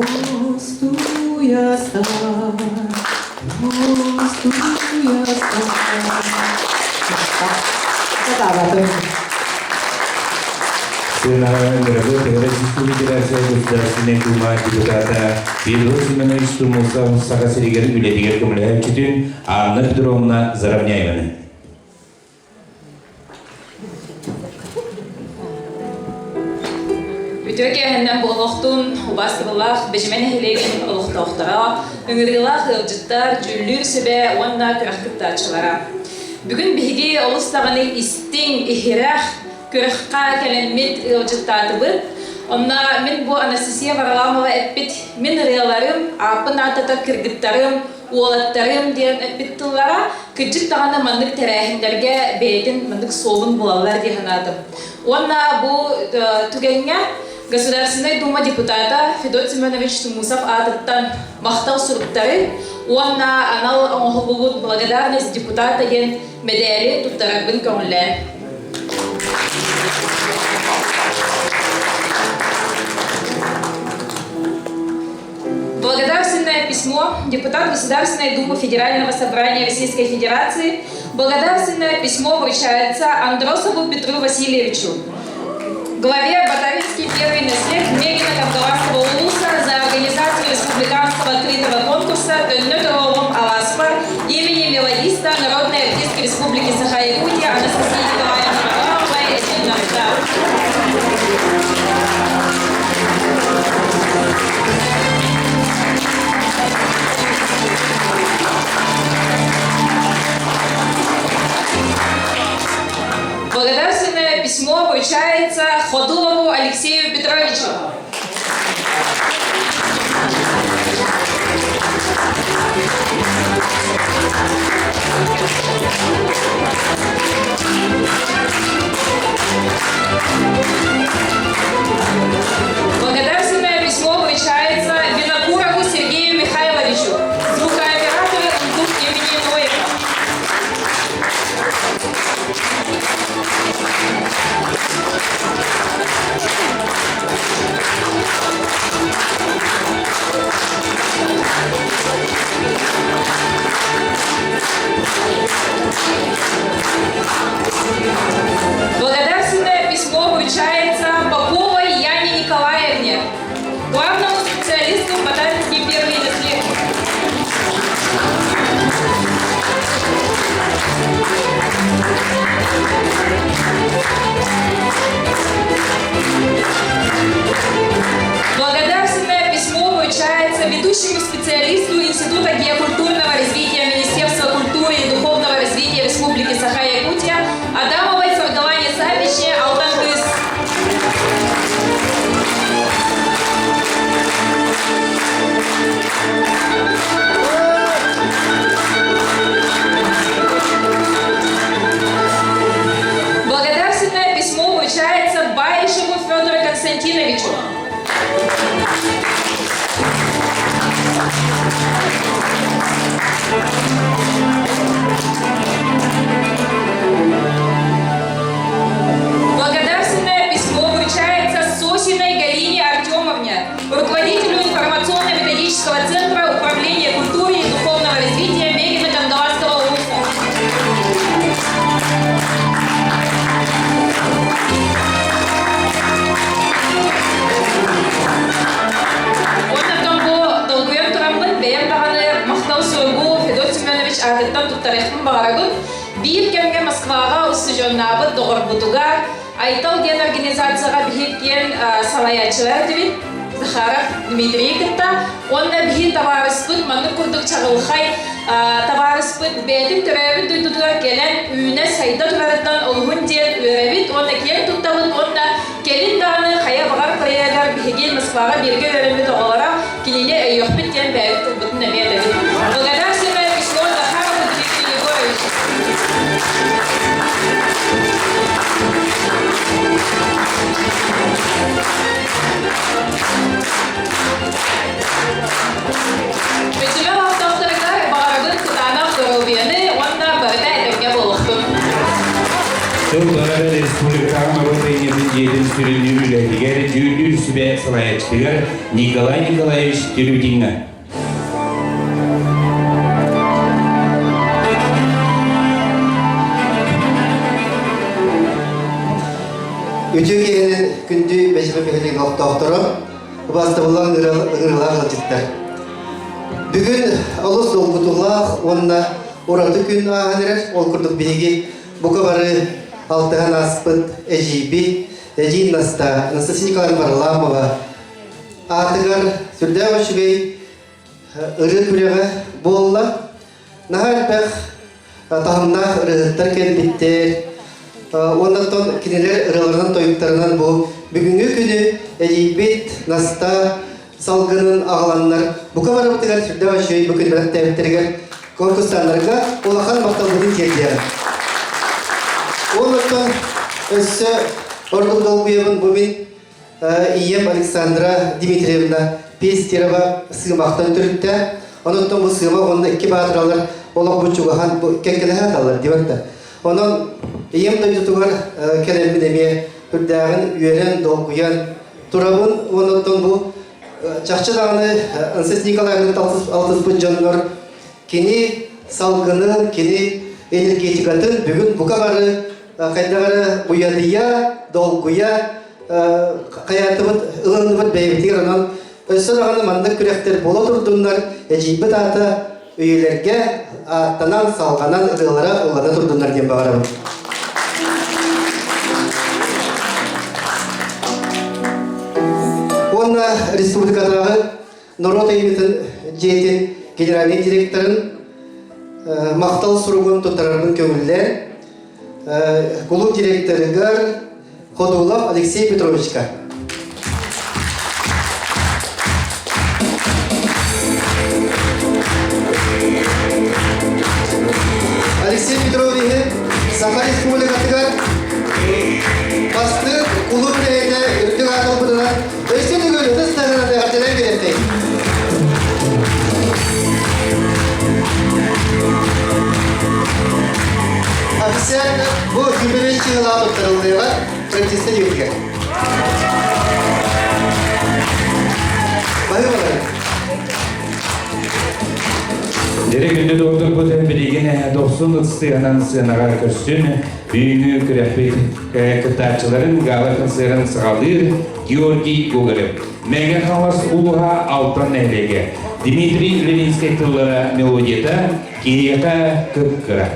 Speaker 4: тостуйастар, тостуйастар.
Speaker 2: Сыанаҕа Мировой Федеральный Федерация Государственной Дума депутата Федор Семенович Тумусов Саха сиригэр үлэтигэр көмөлөһөөччүтүн Анна Петровна Заровняеваны.
Speaker 7: Үтүө киэһэннэн буолуохтун убаастабыллаах Бэдьимэ нэһилиэгин олохтоохторо, ыҥырыылаах ыалдьыттар, дьүүллүүр сүбэ уонна күрэх кыттааччылара. Бүгүн биһиги олус даҕаны истиҥ, иһирэх күрэххэ кэлэммит ыалдьыттаатыбыт. Онно мин бу Анастасия Варламова эппит мин ырыаларым, ааппын ааттатар кыргыттарым, уолаттарым диэн эппит тыллара кырдьык даҕаны маннык тэрээһиннэргэ бэйэтин маннык суолун булаллар дии санаатым. Уонна бу түгэҥҥэ Государственнай Дума депутата Федот Семенович Тумусов аатыттан махтал суруктары уонна анал оҥоһуллубут благодарность депутата диэн мэдээли туттарарбын көҥүллээн. Благодарственное письмо депутат Государственной Думы Федерального собрания Российской Федерации. Благодарственное письмо вручается Андросову Петру Васильевичу, главе Батавинский первый наслед Мерина-Кангаласского улуса за организацию республиканского открытого конкурса «Төннө Аласпар» имени мелодиста народной артистки Республики Саха-Якутия Анастасии Николаевны Варламовой. Благодарственное письмо вручается Ходулову Алексею Петровичу. Благодарственное письмо вручается Винокурову Сергею Михайловичу, звукооператору МГУ имени Ноева. Благодарственное письмо вручается Поповой Яне Николаевне, главному специалисту ботаники первой лет. Благодарственное письмо вручается ведущему специалисту Института геокультурного развития Министерства культуры и духовного развития Республики Саха-Якутия Адамовой Саргалане Савичне Алтан-Кыс. Благодарственное письмо вручается Баишеву Федору Константиновичу. Благодарственное письмо вручается Сосиной Галине Артемовне, руководителю информационно-методического центра управления культуры и духовного развития Мегино-Кангаласского улуса. Онтон бу долгуйан тураммын бэйэм даҕаны махтал суругу Федот Семенович аатыттан туттарыахпын баҕарабын. Биир кэмҥэ Москваҕа устудьуоннаабыт доҕорбутугар Айтал диэн организацияҕа биһик диэн салайааччылар этибит Захаров Дмитрийи кытта уонна биһи табаарыспыт маннык курдук чаҕылхай табаарыспыт бэйэтин төрөөбүт дойдутугар кэлэн үүнэ сайда турарыттан олуһун диэн үөрэбит уонна киэн туттабыт уонна кэлин даҕаны хайа баҕар проегар биһиги Москваҕа бииргэ үөрэммит оҕолоро кинини өйүөхпүт диэн бэйэбит тылбытын эмиэ этэбит. Благодарственное письмо Захарову Дмитрию Егоровичу. Бөтүмэ олохтоохторугар баҕарабын кытаанах доруобуйаны уонна барыта этэҥҥэ буолуохтун.
Speaker 2: Тыл барара республикаҕа норуот айымньытын дьиэтин сүрүннүүр үлэһитигэр дьүүллүүр сүбэ салайааччытыгар Николай Николаевич Терютиҥҥа.
Speaker 8: Үтүө киһинин күндү бэчимэ биһилигин олохтоохторо, убаастабыллаах ыҥырыылаах ыалдьыттар. Бүгүн олус долгутуулаах уонна ураты күн ааһан эрэр. Ол курдук биһиги бука бары алтыһан ааспыт эдьиийбит, эдьиий Наста, Анастасия Николаевна Варламова аатыгар сүрдээх үчүгэй ырыа күрэҕэ буолла. Наһаа элбэх таһымнаах ырыаһыттар кэлбиттэр. Уонна оттон кинилэр ырыаларынан тойуктарынан бу бүгүҥҥү күнү эдьиийбит Наста салгынын аҕаланнар бука барыбытыгар сүрдээх үчүгэй бу күн бэлэхтээбиттэригэр конкурсаннарга улахан махталбытын тиэрдиэҕим. Оннуттан өссө ордук долгуйабын бу мин ийэм Александра Дмитриевна Пестерова сыымахтан төрүттэ. Онуттан бу сыымах уонна икки баатыралар олох бу чугаһан бу кэккэлэһэ аталлар диэбэт да. Онон ийэм дойдутугар кэлэммин эмиэ Үрдээҕин үөрэн, долгуйан турабын. Уонна оттон бу чахчы даҕаны Анастасия Николаевна алтыспыт дьоннор кини салгынын, кини энергетикатын бүгүн бука бары хайдах эрэ уйадыйа, долгуйа хайаатыбыт, ылынныбыт бэйэбитигэр онон өссө даҕаны маннык күрэхтэр буола турдуннар, эдьиийбит аата үйэлэргэ ааттанан, салҕанан ырыалара ыллана турдуннар диэн баҕарабын. Уонна республикатааҕы норуот айымньытын дьиэтин генеральнай директорын махтал суругун туттарарбын көҥүллээн кулууп директорыгар Ходулов Алексей Петровичка. Алексей Петровиһы Саха Республикатыгар бастыыр кулууп үлэһитэ үрдүк аат ылбытынан өссө төгүл ытыс таһынан эҕэрдэлээн биэрэллэр. Официально бу юбилей чыһылаах туттарыллыаҕа правительство дьиэтигэр. Баһыыбалары.
Speaker 2: Дьэрэ күндү доҕотторбут билигин дохсун ытыстыһынан сыанаҕа көрсүн бүгүҥҥү күрэхпит кыттааччыларын гала-концерын саҕалыыр Георгий Гоголев. Мэҥэ Хаҥалас улууһа Алтан нэһилиэгэ. Дмитрий Ленинскэй тыллара мелодията киһиэхэ кып-кыра.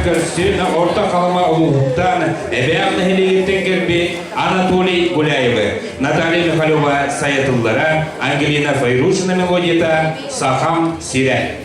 Speaker 2: көрсүн Орто Халыма улууһуттан Эбээх нэһилиэгиттэн кэлбит Анатолий Гуляевы, Наталья Михалева сайатыллара, Ангелина Файрушина мелодията «Сахам сирэ».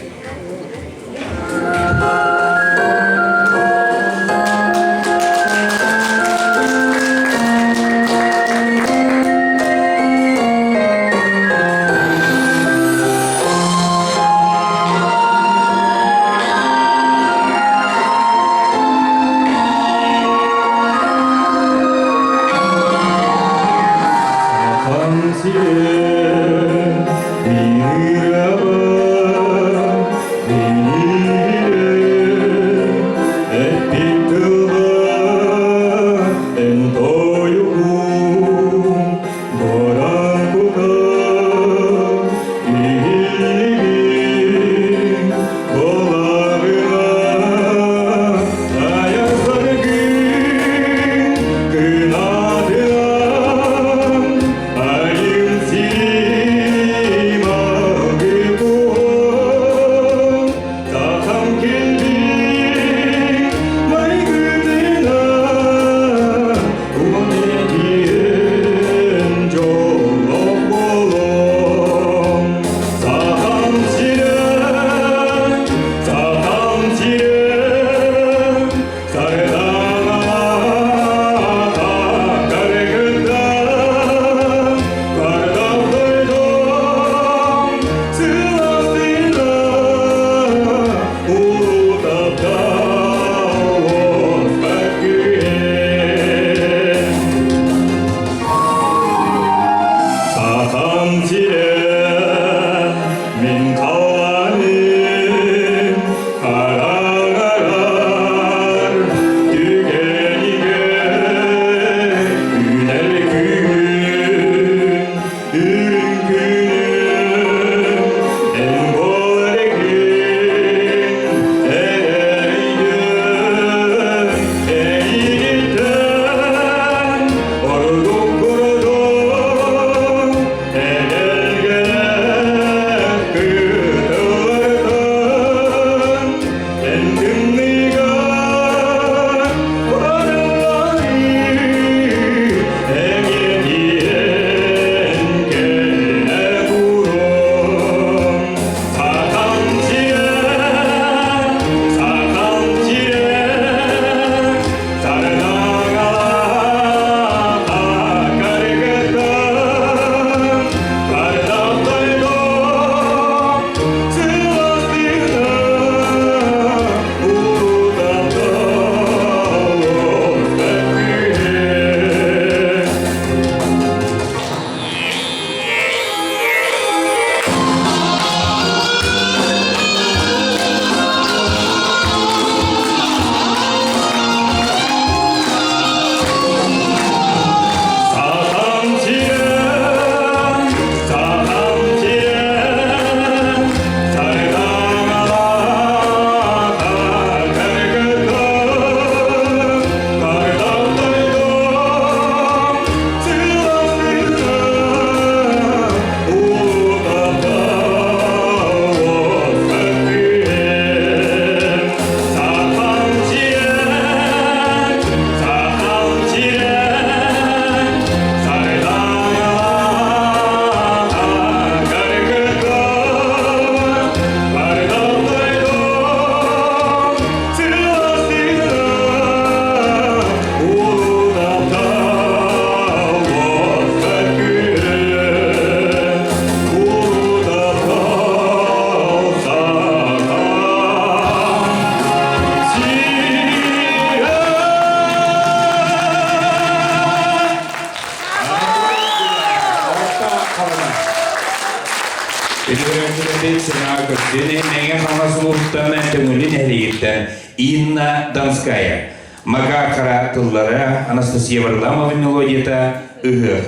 Speaker 9: Сахан сирэ,
Speaker 2: Мэҥэ Хаҥалас улууһуттан Төҥүлү нэһилиэгиттэн Инна Донская. Макар Хара тыллара Анастасия Варламова мелодията «Ыһыах».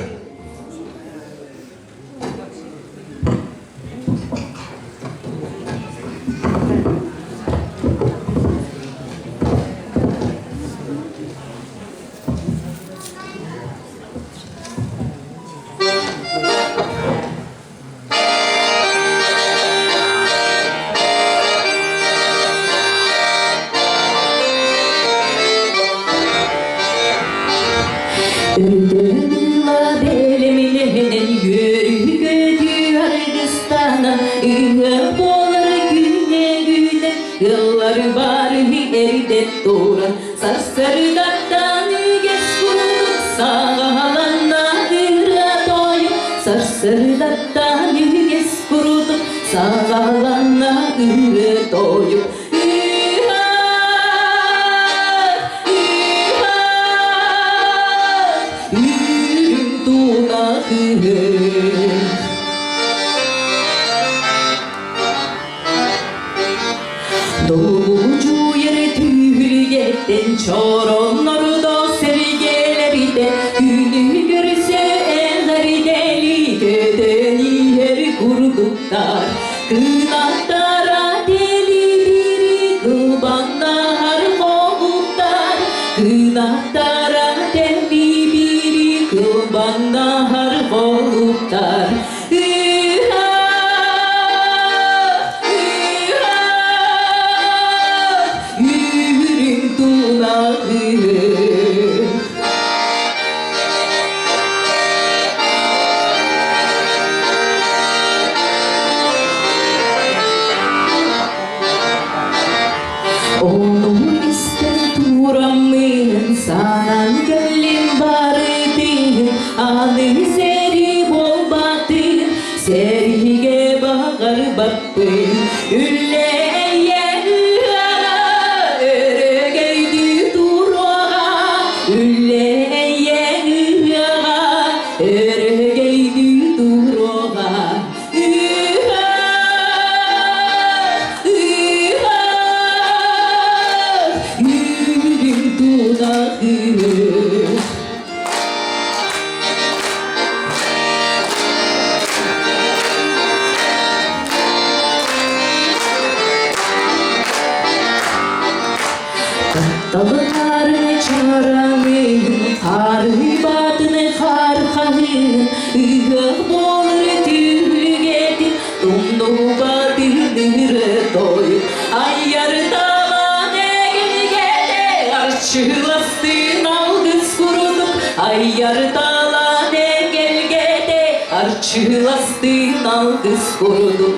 Speaker 10: эрдэ туран сарсыардаттан үгэс курдук саҕаланна ырыа тойук сарсыардаттан үгэс курдук саҕаланна ырыа тойук Үрүҥ тунах ыһыах Долгучуйар түһүлгэттэн чороннордо сэргэлэритэ күнү көрсө эҕэрдэли көтөн иһэр курдуктар кынаттара тэлибири кылбаннаһар хоһуктар кынаттара тэлибири кылбаннаһар хоһуктар Үрүҥ тунах Ону истэн тураммын санаан кэллим барытын аны сэрии буолбатын сэриигэ баҕарбаппын үллэйэн өрөгөйдүү туруоҕа үллэйэн ыһыаҕа өрөгөйдүү туруоҕа Үрүҥ тунах Тапталыҥары чараҥын, харыйбатын хархаһын, ыһыах буолар түһүлгэтин, тумнубатын ырыа-тойук, айар талаан эгэлгэтэ, арчыластын алгыс курдук, айар талаан эгэлгэтэ, арчыластын алгыс курдук.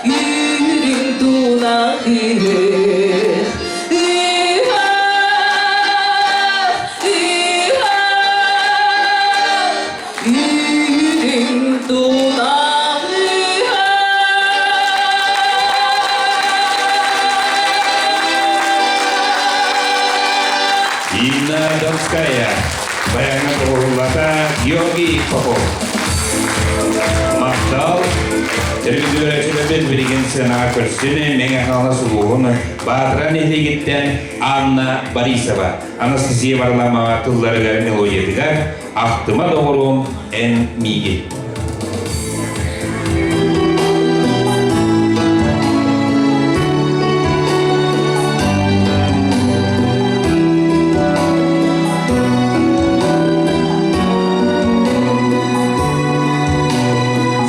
Speaker 10: Үрүҥ тунах ыһыах, үрүҥ тунах
Speaker 2: Инна Донская, баяҥҥа туруоруллата Георгий Попов. Махтал. Телевизион билигин сценаҕа көрсүн Мэҥэ Хаҥалас улууһун Баатыра нэһилиэгиттэн Анна Борисова, Анастасия Варламова тылларыгар мелодиятыгар «Ахтыма доҕоруом эн миигин».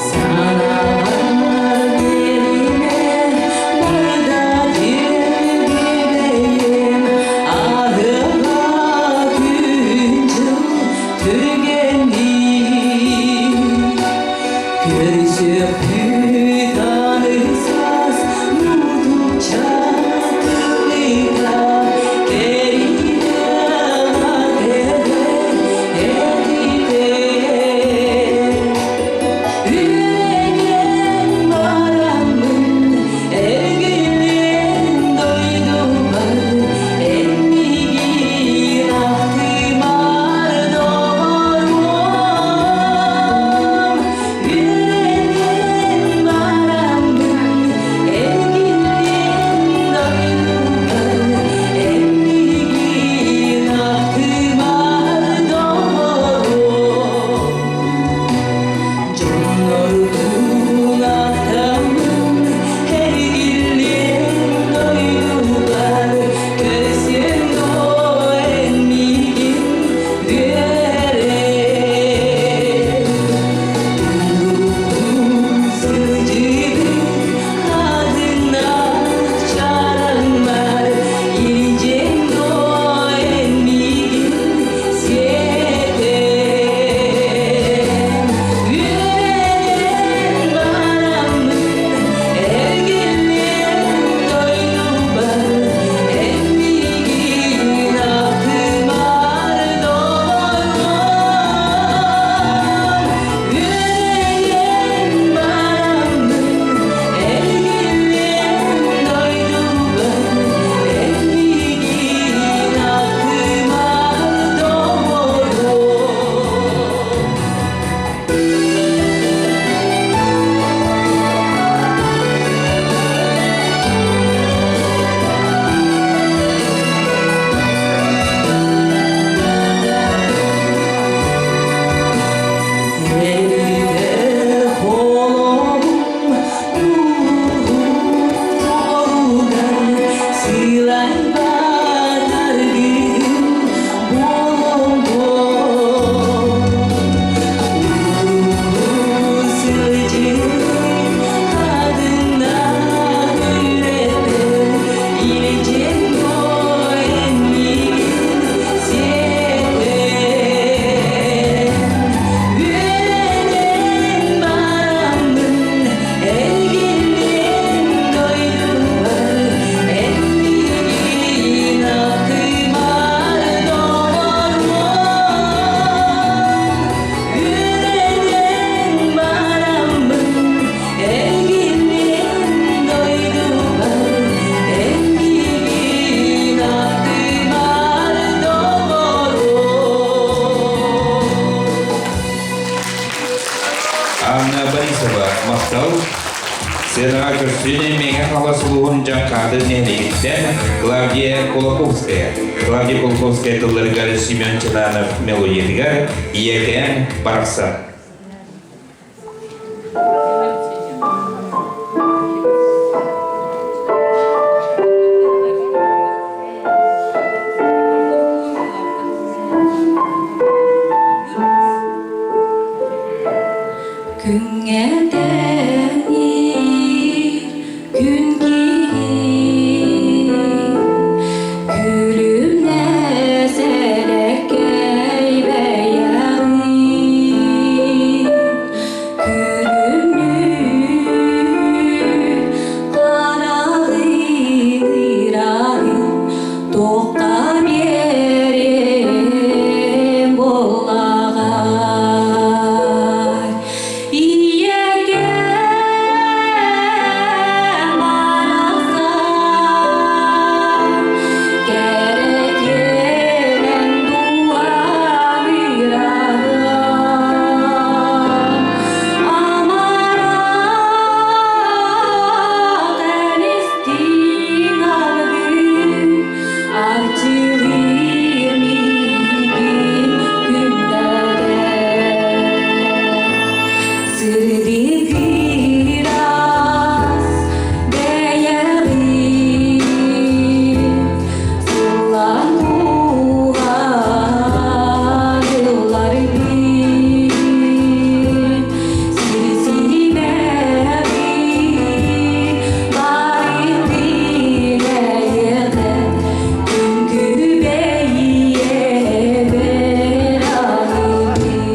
Speaker 10: Санаабар биэримэ барда диэн аһыга күн-дьыл түргэнниир.
Speaker 2: Махтал. Сценаҕа көрсүнэ Мэҥэ Хаҥалас улууһун Дьаҥхаады нэһилиэгиттэн Клавдия Кулаковская. Клавдия Кулаковская тылларыгар Семен Чананов мелодиятыгар Ийэкээн барахсан.
Speaker 10: Күҥҥэ тэҥниир күн киһи Күлүмнэс элэккэй бэйэҕин Күлүмнүүр хараҕын ыраҕын Туохха биэриэм буоллаҕай Ийэкэм барахсан кэрэтиэнэн дууһам ыраҕын Амарах эн истиҥ алгыҥ Арчылыыр миигин күндэлдэ Сырдык ыраас бэйэҕин Сыллаан кууһан ылларбын Сир симэҕин барытын эйиэхэ Күн күбэй ийэбэр аныыбын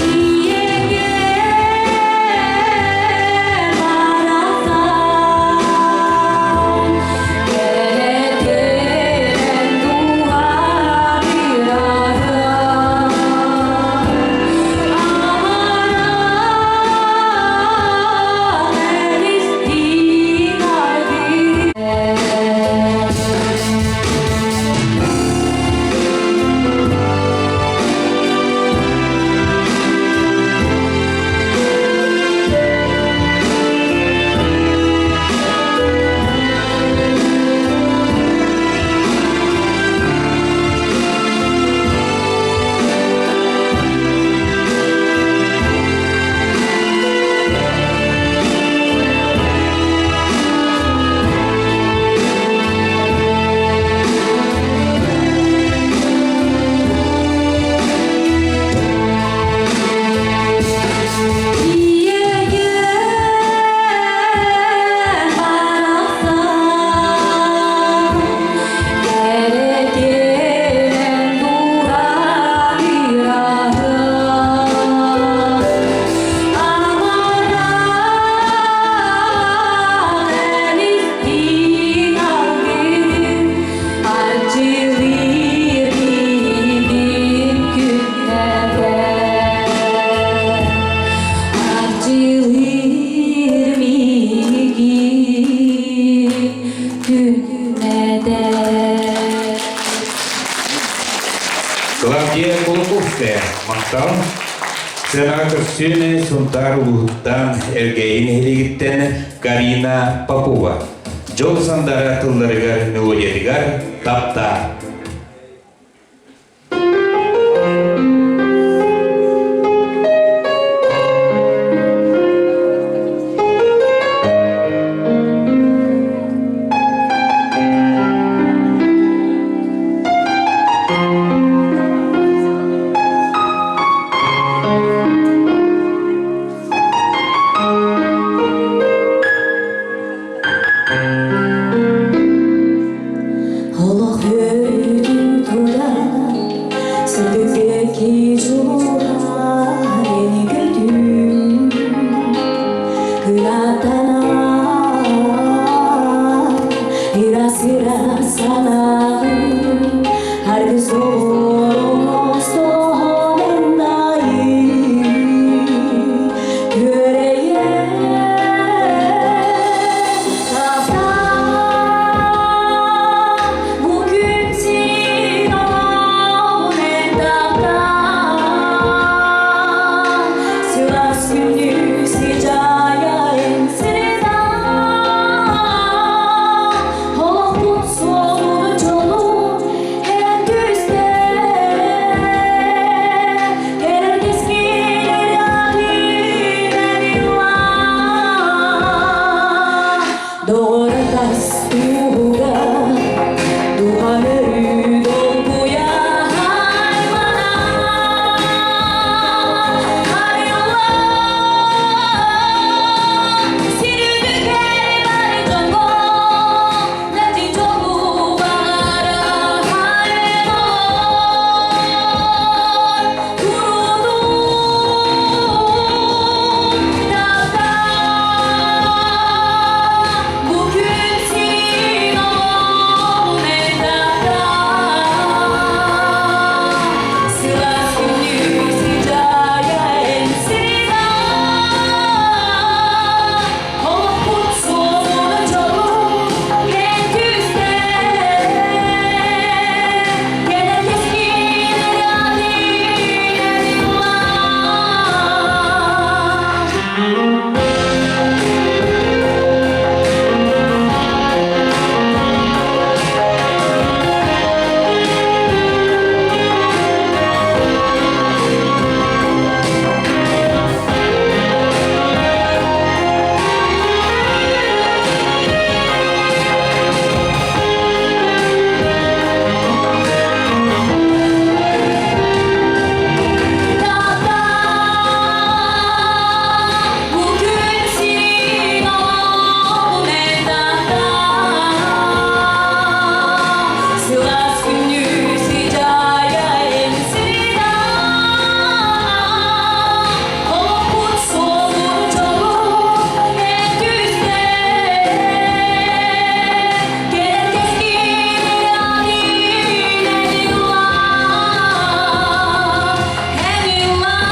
Speaker 10: Ийэгэ барахсан кэрэтэрэн дууһам ыраһын Амарах эн истиҥ аргыый Ийэгэ барахсан кэрэтиэн дууһам ыраһын Амарах эн истиҥ алгыһын арчылыыр миигин күннэтэ Арчылыыр миигин күннэтэ
Speaker 2: Клавдия Кулаковская, махтал. Сценаҕа көрсүөнэ Сунтаар улууһуттан Элгээйи нэһилиэгиттэн Карина Попова. Дьол сандара тылларыгар, мелодиятыгар таптаа.
Speaker 10: Олох Көрүү долгуя аймана Арылла Сирүдүгэр бар дьоҥҥо Мэлдьи дьолу баҕара айман Курутун таптаа Бу күн сирин олоҕун Сылаас күнү сыдьаайа эн Олохпут суолуна дьолу кэм күүстээх Кэлэр кэскил Bugün senin Sılas günü sıcaya ensida Olukut solun çoluk en güzel Gelir keskin adine yıllar Hem yıllar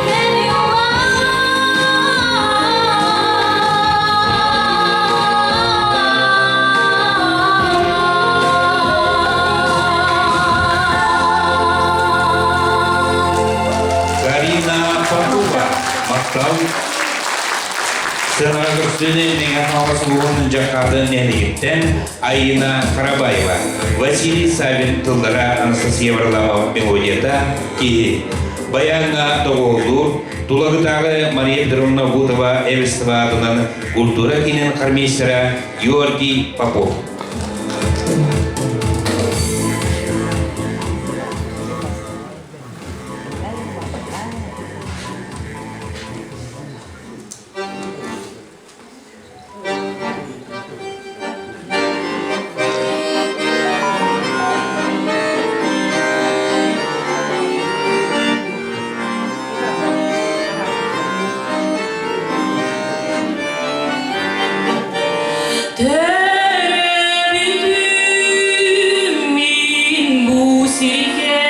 Speaker 10: hem yıllar
Speaker 2: Карина Попова, Мақтал. Сценаға көрсетеді Меңе Қаңлас улуһун Дьаххаатын нэһилиэгиттэн Айина Карабаева, Василий Савин тыллара Анастасия Варламова мелодията киһи. Баяҥҥа доҕуһуоллуур Тулагытааҕы Мария Петровна Бутова Эверстова аатынан культура киинин хормейстера Георгий Попов.
Speaker 10: Төрөбүтүм мин бу сиргэ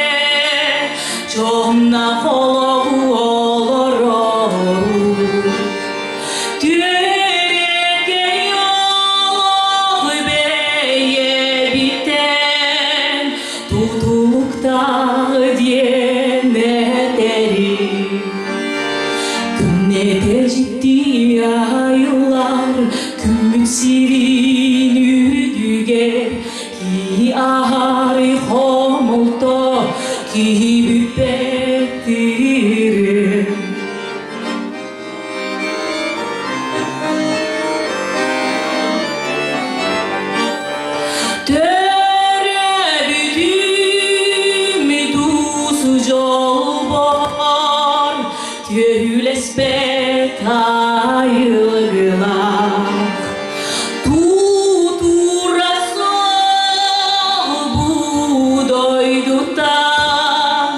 Speaker 10: дьонно холобу олорору Түөрэкэй олох бэйэбиттэн тутулуктаах диэн этэрим Күннэтэ дьикти айыллар күммүт сирин үрдүгэр Киһи аһары хомолто киһи бүппэт тирин Төрөбүтүм тус дьолбор түөлэспэт айылгылаах Тутура бу дойдуттан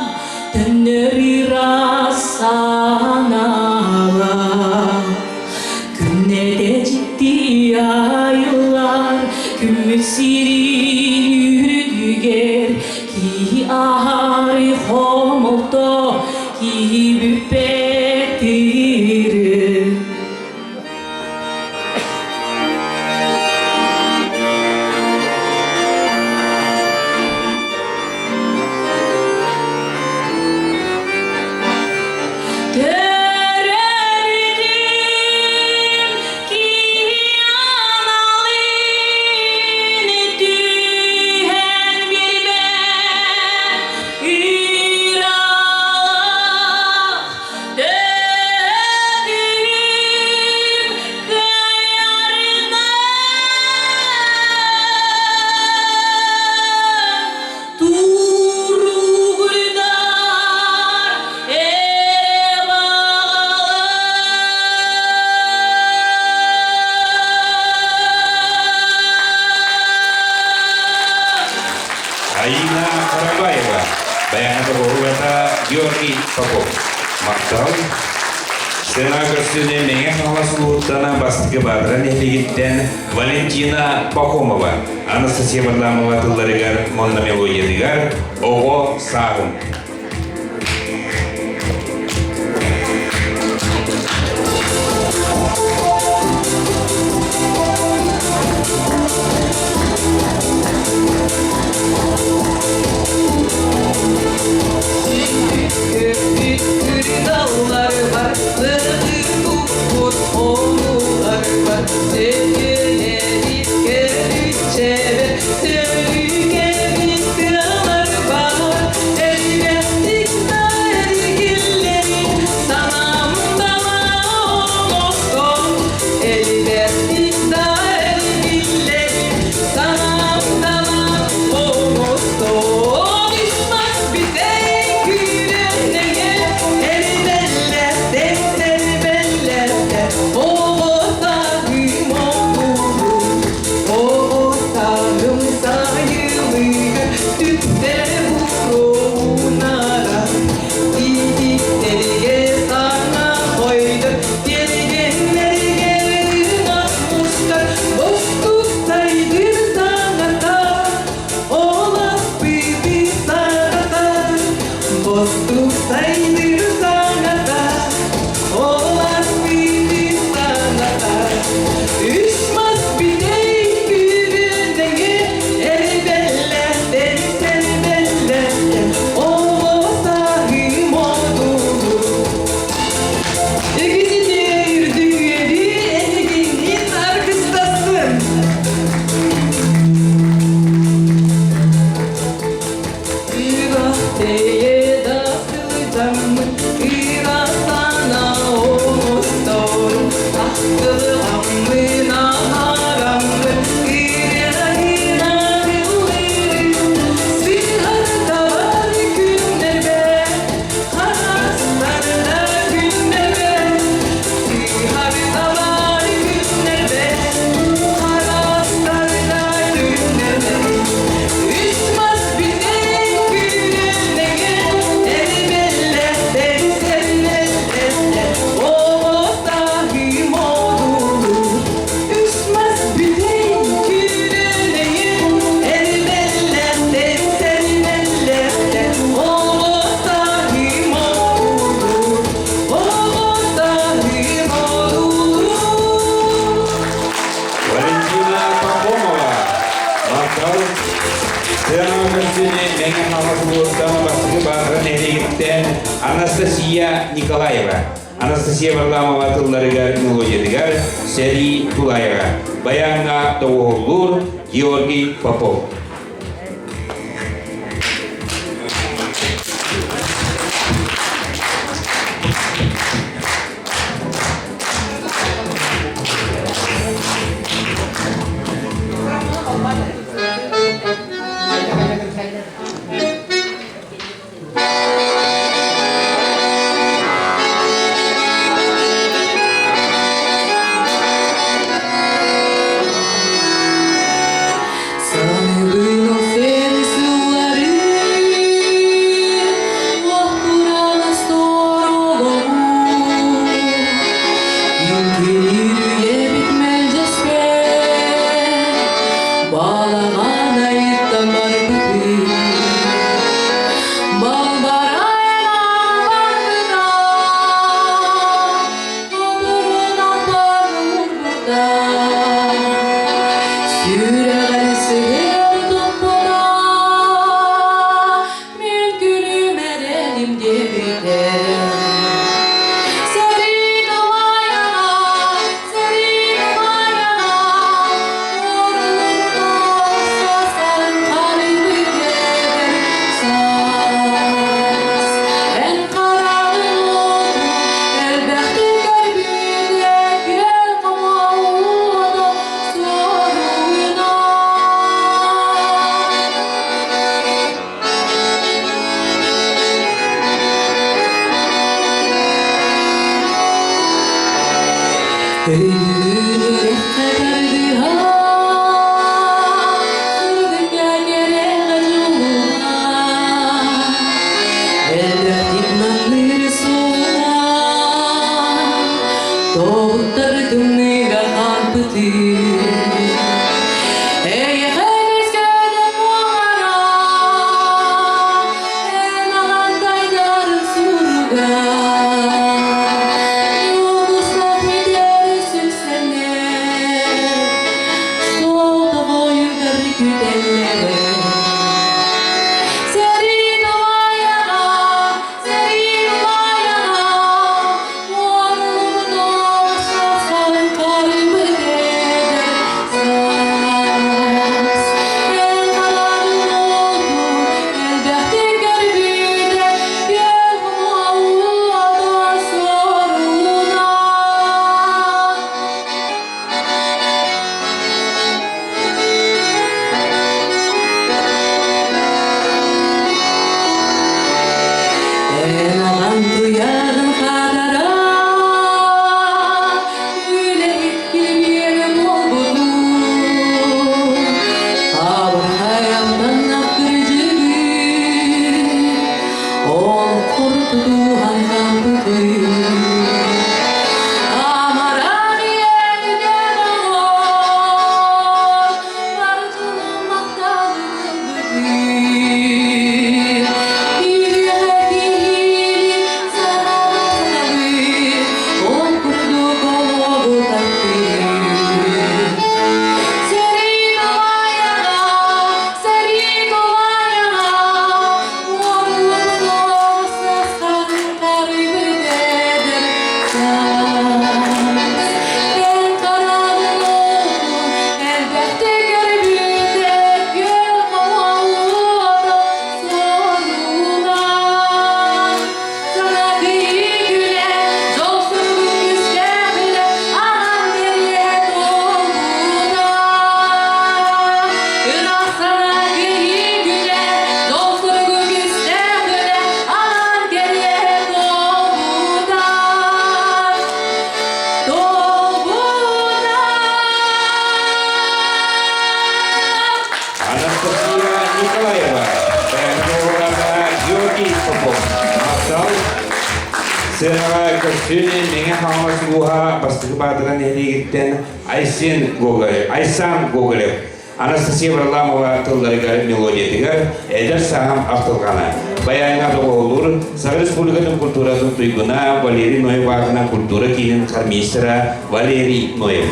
Speaker 10: төннөр ыраас санаалаах Күннэтэ дьикти айыллар күммүт сирин үрдүгэр Киһи аһары хомолто киһи бүппэт тирин Төрөбүтүм киһи аналын түһэн биэрбэт.
Speaker 2: Айина Карабаева, Баяна Боругата Георгий Попов. Махтал. Сцена көрсүнэ Мэҥэ Хаҥалас улууттана бастакы Баатара нэһилиэгиттэн Валентина Пахомова, Анастасия Варламова тылларыгар уонна мелодиятыгар «Оҕо сааһым». Валентина Пахомова, Махтал. Сыана көрсүнэ Мэҥэ Хаҥалас улууһуттан бастакы Баатара нэһилиэгиттэн Анастасия Николаева. Анастасия Варламова тылларыгар, мелодиятыгар Сэрии Тулаева. Баяҥҥа доҕуһуллуур Георгий Попов. Николаева, Георгий Попов. Махтал. Сыанаҕа көрсүнү Мэҥэ Хаҥалас улууһа бастакы баатыра нэһилиэгиттэн Айсен Гоголев, Айсан Гоголев, Анастасия Варламова тылларыгар мелодиятыгар эдэр саһам ахтылҕана. Баяҥҥа доҕуһулуур Саха Республикатын культуратын туйгуна Валерий Ноев аатынан культура киинин хормейстера Валерий Ноев.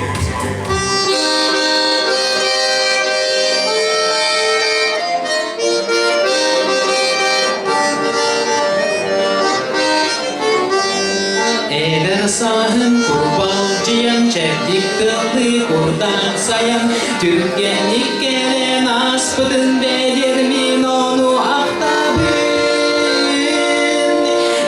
Speaker 11: Эдэр сааһын курбалдьыйан, чэбдик тыллыы курдаан сайан, түргэнник кэлэн ааспытын бэлиэр мин ону ахтабын.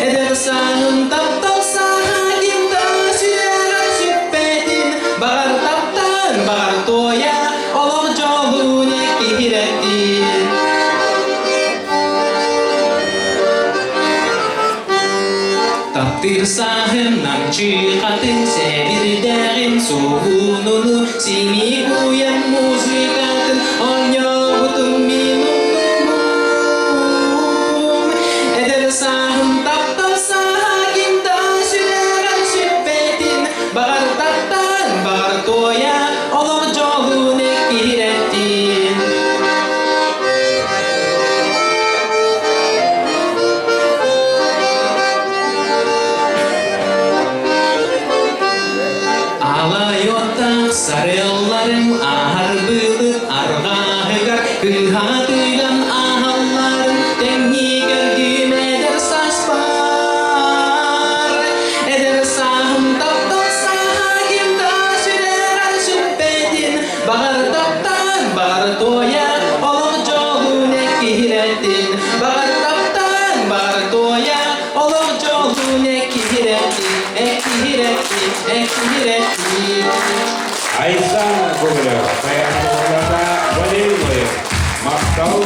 Speaker 11: Эдэр сааһым таптал сааһа ким да сүрэҕэр сүппэтин, баҕар таптаан, баҕар туойа, олох дьолун киһирэтин. Таптыыр сааһым намчы хатыҥ сэбирдэҕин суһунуну симии уйан музыкатын оонньообутум мин умнумум. Эдэр сааһым таптал сааһа ким да сүрэҕэр сүппэтин баҕар таптаан баҕар туойа олох дьолун эккирэттин. Алайоттах сарыалларым аһар былыт арҕаһыгар кыһатыган аһалларын тэҥнигэр гүмэдэр саспар. Эдэр сааһым таптал сааһа ким да сүрэр сүппэтин Баҕар таптаан, баҕар туойа, олох дьолун эккиһирэтин. Баҕар таптаан, баҕар туойа, олох дьолун эккиһирэтин, эккиһирэтин, эккиһирэтин.
Speaker 2: Айсан Гоголев, Баян Валерий Ноев, Махтал,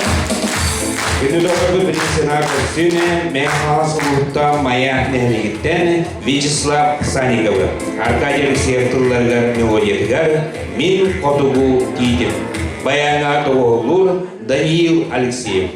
Speaker 2: Күнү билин сена көрсүүнү Мэҥэ улуутта Майа нэһилиэгиттэн Вячеслав Санниковы, Аркадий Алексеев тылларыгар мелодиятыгар Мин хотугу тиитим. Баяҥҥа доҕуһуллуур Даниил Алексеев.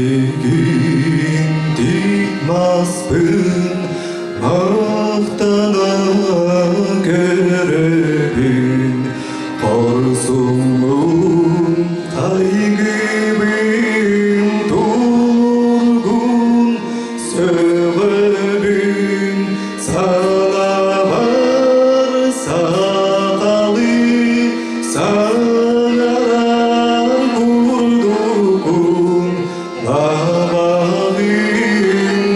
Speaker 9: Эйигин маспын махтана көрөбүн Хорсуҥҥун хайгыыбын тулуургун сөҕөбүн Санаабар сахалыы саҥарар курдукун Лабаҕын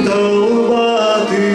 Speaker 9: талбаты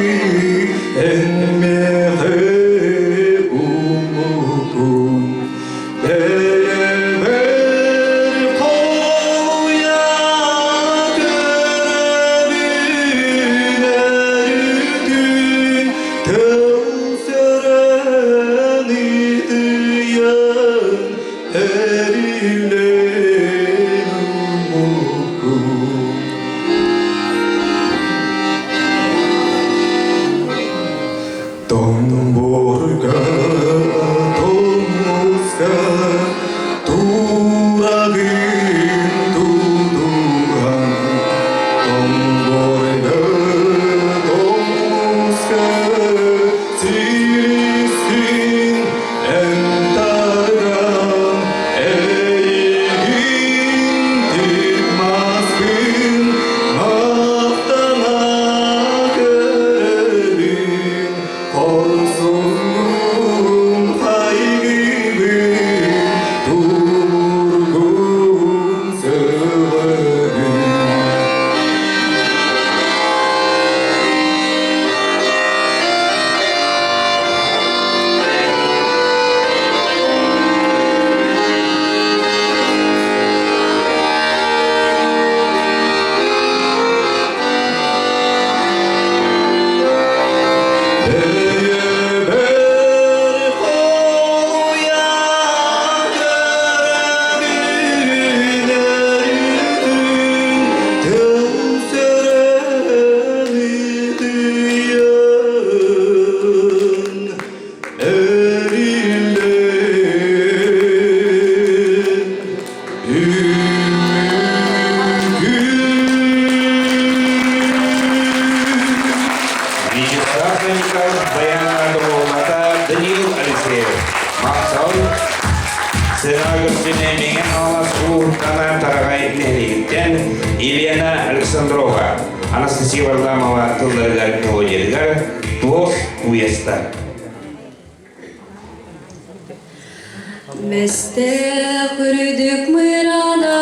Speaker 2: Көрөөччүнү Мэҥэ Хаҥалас улууһуттан Тараҕай нэһилиэгиттэн Елена Александрова, Анастасия Варламова тылларыгар мелодиятыгар «Туос уеста».
Speaker 10: Мэстээх үрдүк мырана,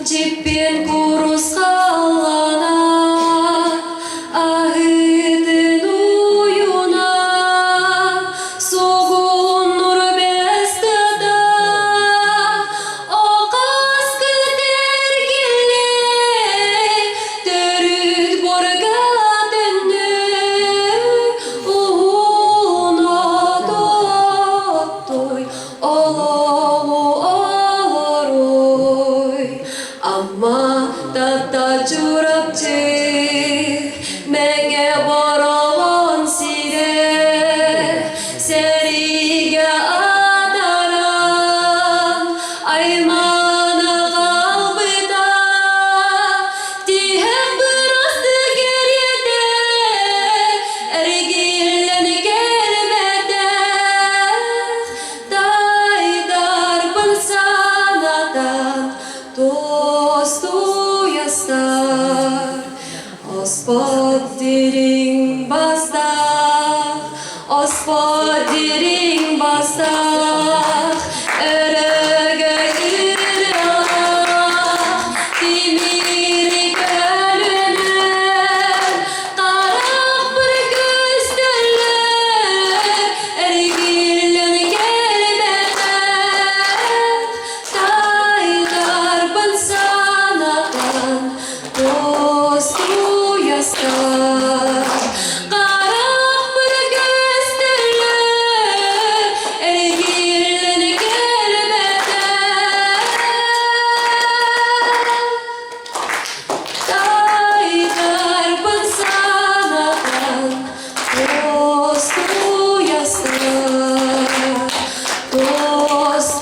Speaker 10: дьиппиэн курус халлана, аһыытын уйуна, сугуннур бэстата, окас кытэргиллэ, төрүт бурга төннө, уһуна тоттой, олоҕу олоруй. Амма тата Чурапчы, Мэҥэ Бороҕон сирэ, сэриигэ атаран, аймана хаалбыта, тиһэх бырастыы кэриэтэ, эргиллэн кэлбэтэх, тайдарбын санатан, тостуйастар. Оспот дириҥ бастаах, оспот дириҥ бастаах, өрөгөй ырыалаах, тимири көлүнэр, харах бір көстөллөр, эргиллэн кэлбэтэх, тайдарбын санатан, тостуйастар. Харах бір көстөллөр, эргиллэн кэлбэтэх, тайдарбын санатан, тостуйастар, тостуйастар,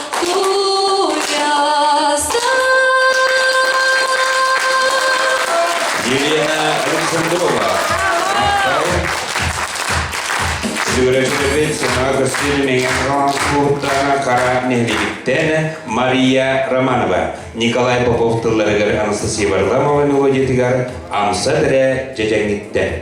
Speaker 10: тостуйастар.
Speaker 2: Елена Александрова. Сүрөчүлэбит саҥа көстүүнү Мэҥэ Хаҥалас кулууптаана Хара нэһилиэгиттэн Мария Романова, Николай Попов тылларыгар Анастасия Варламова мелодиятыгар «Амса тэрэ дьэдьэҥҥиттэн».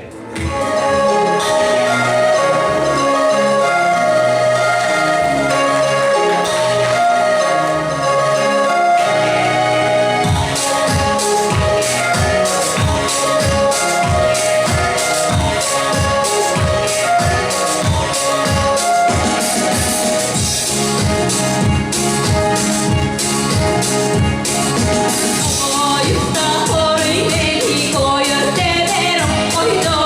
Speaker 10: Ойукта хорый мени койор тебер ойдо.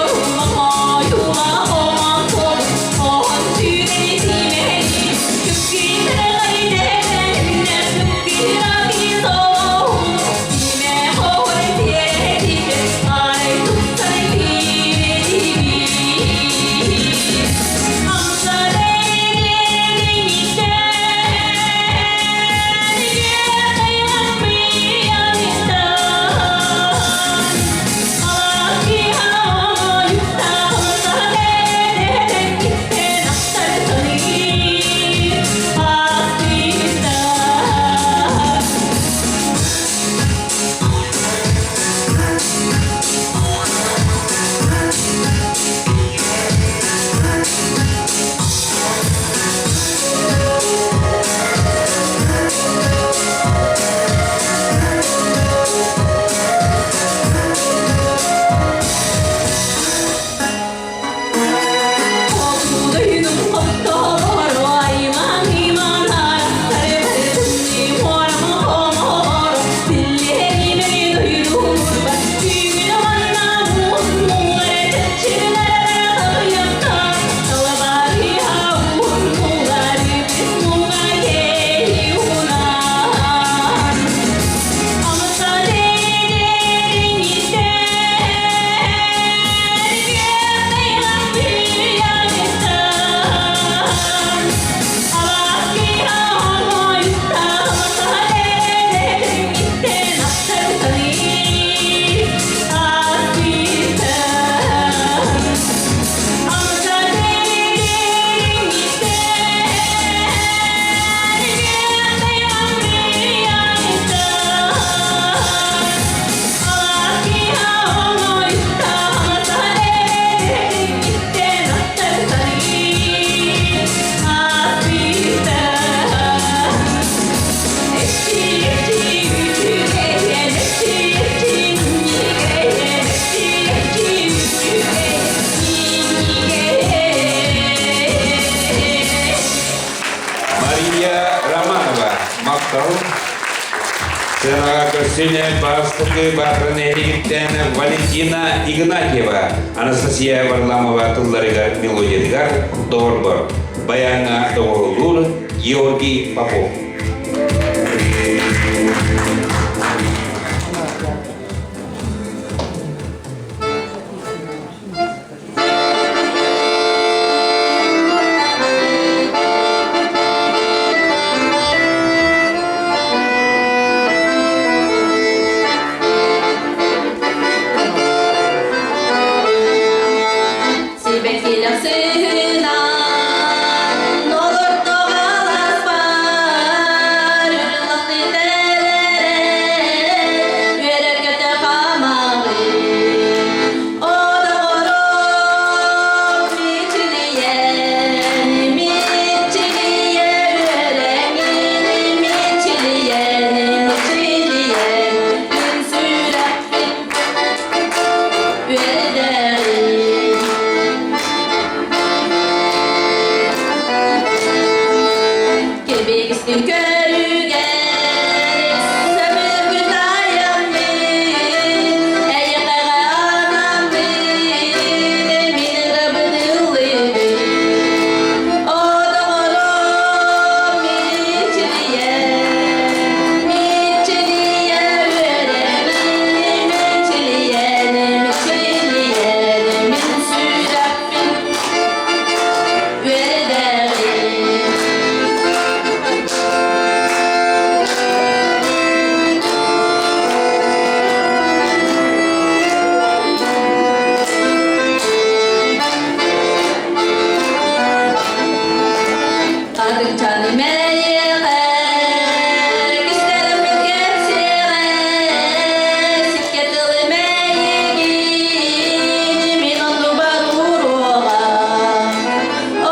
Speaker 2: Махтал. Сыанаҕа көрсүнэ бастакы баатырын эригиттэн Валентина Игнатьева, Анастасия Варламова тылларыгар мелодиятыгар доҕорбор. Баяҥҥа доҕоһулуур Георгий Попов.
Speaker 10: Сибэккилэр сыһынан олордоҕо аласпар, үрүҥ тэлэрэн, үөрэ-көтө хаамаҕын. Одоҕором мичилийэн, мичилийэн үөрэҥин, мичилийэн, мичилийэн, күн сүрэхпин үөрдэрин. Кэбигистин көрүгэр сөбүлүгүн айаммын, эйиэхэҕэ анаммын, мин ырабын ыллыыбын. Одоҕором мичилийэн, мичилийэн үөрэмин, мичилийэн, мичилийэн, мин сүрэхпин үөрдэрин. Адыҥчаны мэйиэхэ, кистэлэҥмин кэпсиэҕэ, сиккэ тылы мэйигин мин оннубар ууруоҕа.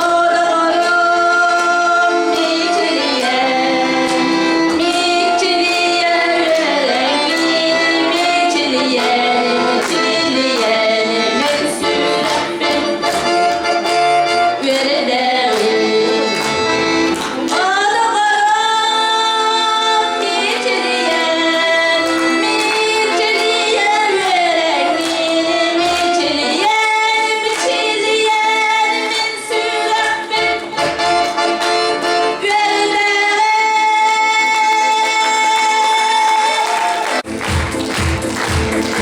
Speaker 10: Одоҕорум мичилийэн, мичилийэн үөрэҥин, мичилийэн, мичилийэн мин сүрэхпин үөрдэҕин. Одоҕорум мичилийэн, мичилийэн үөрэҥин, мичилийэн, мичилийэн мин сүрэхпин үөрдэҕин.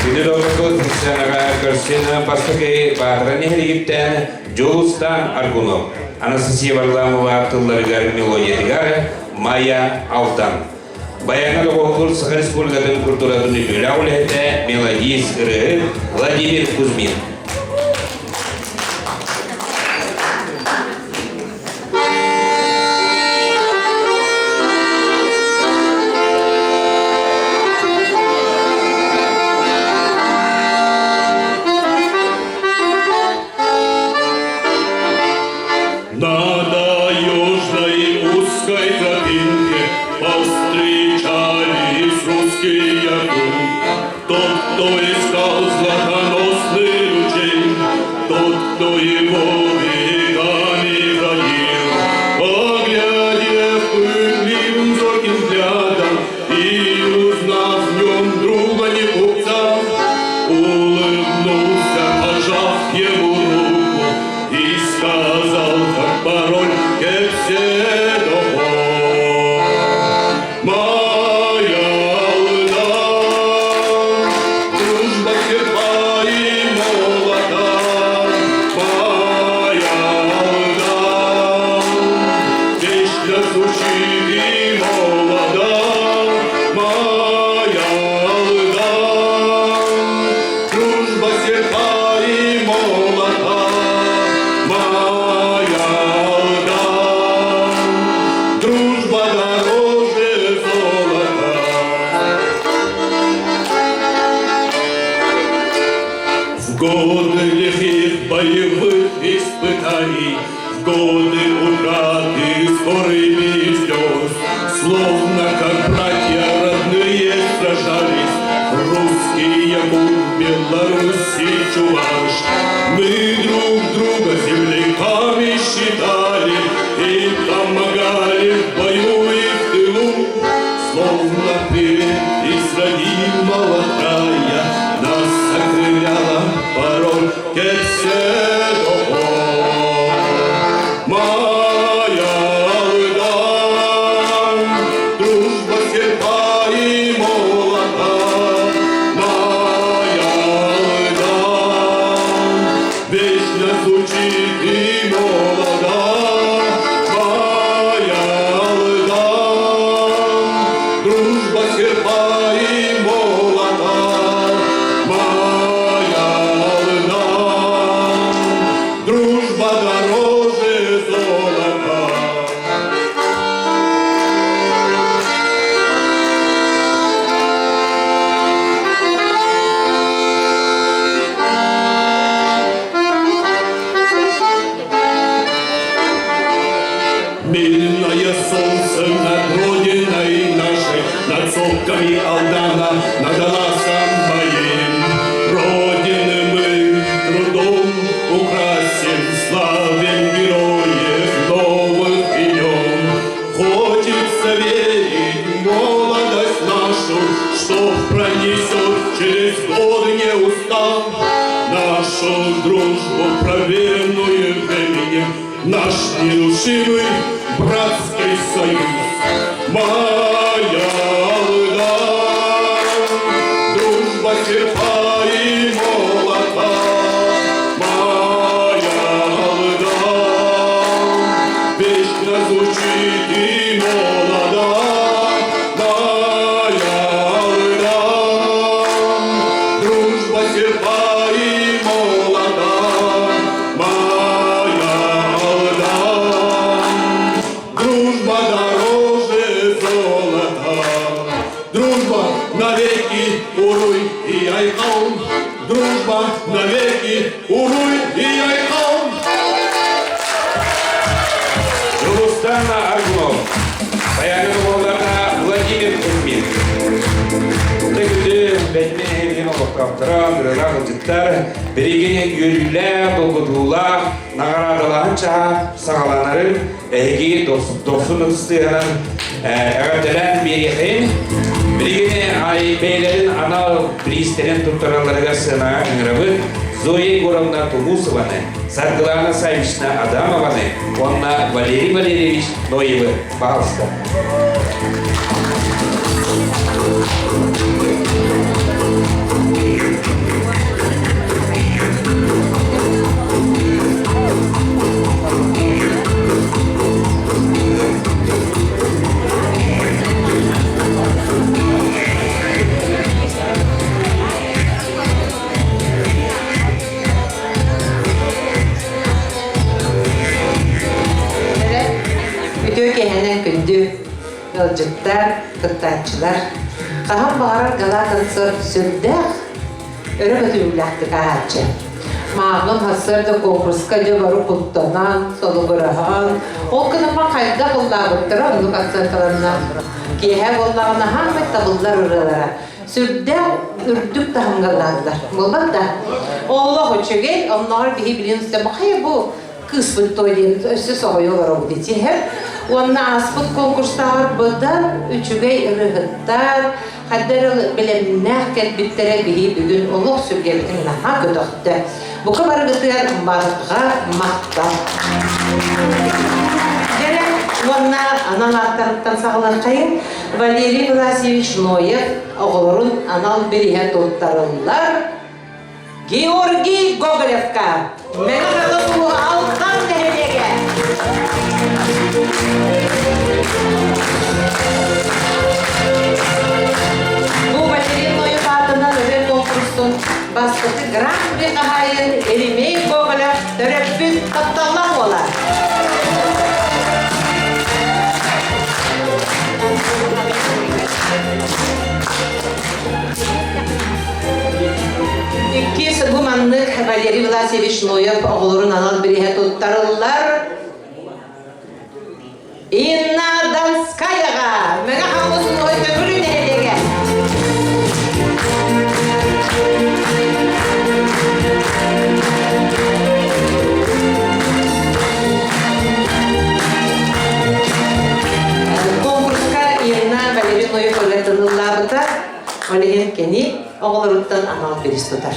Speaker 2: Күнү доҕорбут сценаҕа көрсөн бастакы Баатара нэһилигиттэн Дьулустан Аргунов, Анастасия Варламова тылларыгар мелодиятыгар Майя Алтан. Баяҥа доҕоһулуур Саха Республикатын культуратын үтүөлээх үлэһитэ, мелодист, ырыаһыт Владимир Кузьмин.
Speaker 9: На таежной узкой тропинке Повстречались русский якут. Тот, кто искал златоносный ручей, Тот, кто его веками хранил. Поглядев пытливым зорким взглядом И узнав в нем друга не купца, Улыбнулся, пожав ему руку, И сказал, как пароль, Кепседохор. Моя луна, дружба серпа и молота, моя луна, вечно звучит и молода, моя луна, дружба серпа и молота, моя луна, дружба дороже золота. В годы лихих боевых испытаний, В годы утраты скорыми и слез, Словно как братья родные сражались Русский, якут, белорус и чуваш. Мы друг друга земляками считали И помогали в бою и в тылу. Словно привет из родимого края, Нас окрыляла порой Кепседохор. Моя Алдан, дружба серпа и молота, Моя Алдан, вечно звучит и молода, Моя Алдан, дружба серпа и молота, Моя Алдан, дружба дороже золота. Мирное солнце над родиной нашей, Над сопками Алдана, над Аласом моим. Родины мы трудом украсим, Славим героев новых имен. Хочется верить в молодость нашу, Что пронесет через годы не устав Нашу дружбу, проверенную временем, Наш нерушимый братский союз. Моя Алдан, дружба серпа и молота, Моя Алдан, вечно звучит и молода, Моя Алдан, дружба серпа и молота, Моя Алдан, дружба дороже золота, Дружба навеки уруй и айхал, Дружба навеки уруй и айхал.
Speaker 2: Дьулустаана Аргунова. Баяҥҥа доҕуһуолларга Владимир Кузьмин. Күндү Бэдьимэ нэһилиэгин олохтоохторо, ыҥырыылаах ыалдьыттар, билигин үөрүүлээх, долгутуулаах наҕараадалааһын чаһа саҕаланарын эһиги дохсун ытыстыынан эҕэрдэлээн биэриэхин. Билигин ай бэйэлэрин анал бириистэрин туттаралларыгар сыанаҕа ыҥырабыт Зоя Егоровна Тумусованы, Саргылана Савична Адамованы уонна Валерий Валерьевич Ноевы. Пожалуйста.
Speaker 4: Үтүө киэһэнэн күндү ыалдьыттар, кыттааччылар. Хаһан баҕарар гала-концерт сүрдээх өрө көтүрүүлээхтик ааһааччы. Мааҕын сарсыарда конкурска дьэ бары куттанан, солугураһан, ол гынан хайдах ыллаабыттара оннук акценталанна. Киэһэ буоллаҕына хаамай табыллар ырыалара. Сүрдээх үрдүк таһымҥа ыллаатылар. Буолбат да? Олох үчүгэй, оннооҕор биһи билин хайа бу кыыспыт той диэн өссө соһуйа олоробут итиһэр. Уонна ааспыт конкурстааҕар быдан үчүгэй ырыһыттар, хайдары бэлэмнээх кэлбиттэрэ биһи бүгүн олох сүргэбитин наһаа көтөхтө. Бука барыгытыгар барҕа махтал. Дьэрэ уонна анал ааттарыттан саҕалархайын Валерий Власьевич Ноев оҕолорун анал бириһэ туттарыллар Георгий Гоголевка Мэҥэ Хаҥалас улууһа Алтан нэһилиэгэ. Бу Валерий Ноев аатынан ырыа конкурсун бастакы гран-при хаһаайын Еремей Гоголев төрөппүт тапталлаах уола. Иккис бу маннык Валерий Власьевич Ноев оҕолорун анал бириһэ туттарыллар. Инна Донскаяҕа Мэҥэ Хаҥалас улууһа Төҥүлү нэһилиэгэ. Конкурска Инна Валерьевна
Speaker 11: Валерий Ноев ырыатын ыллаабыта, ол иһин кини оҕолоруттан анал бириис тутар.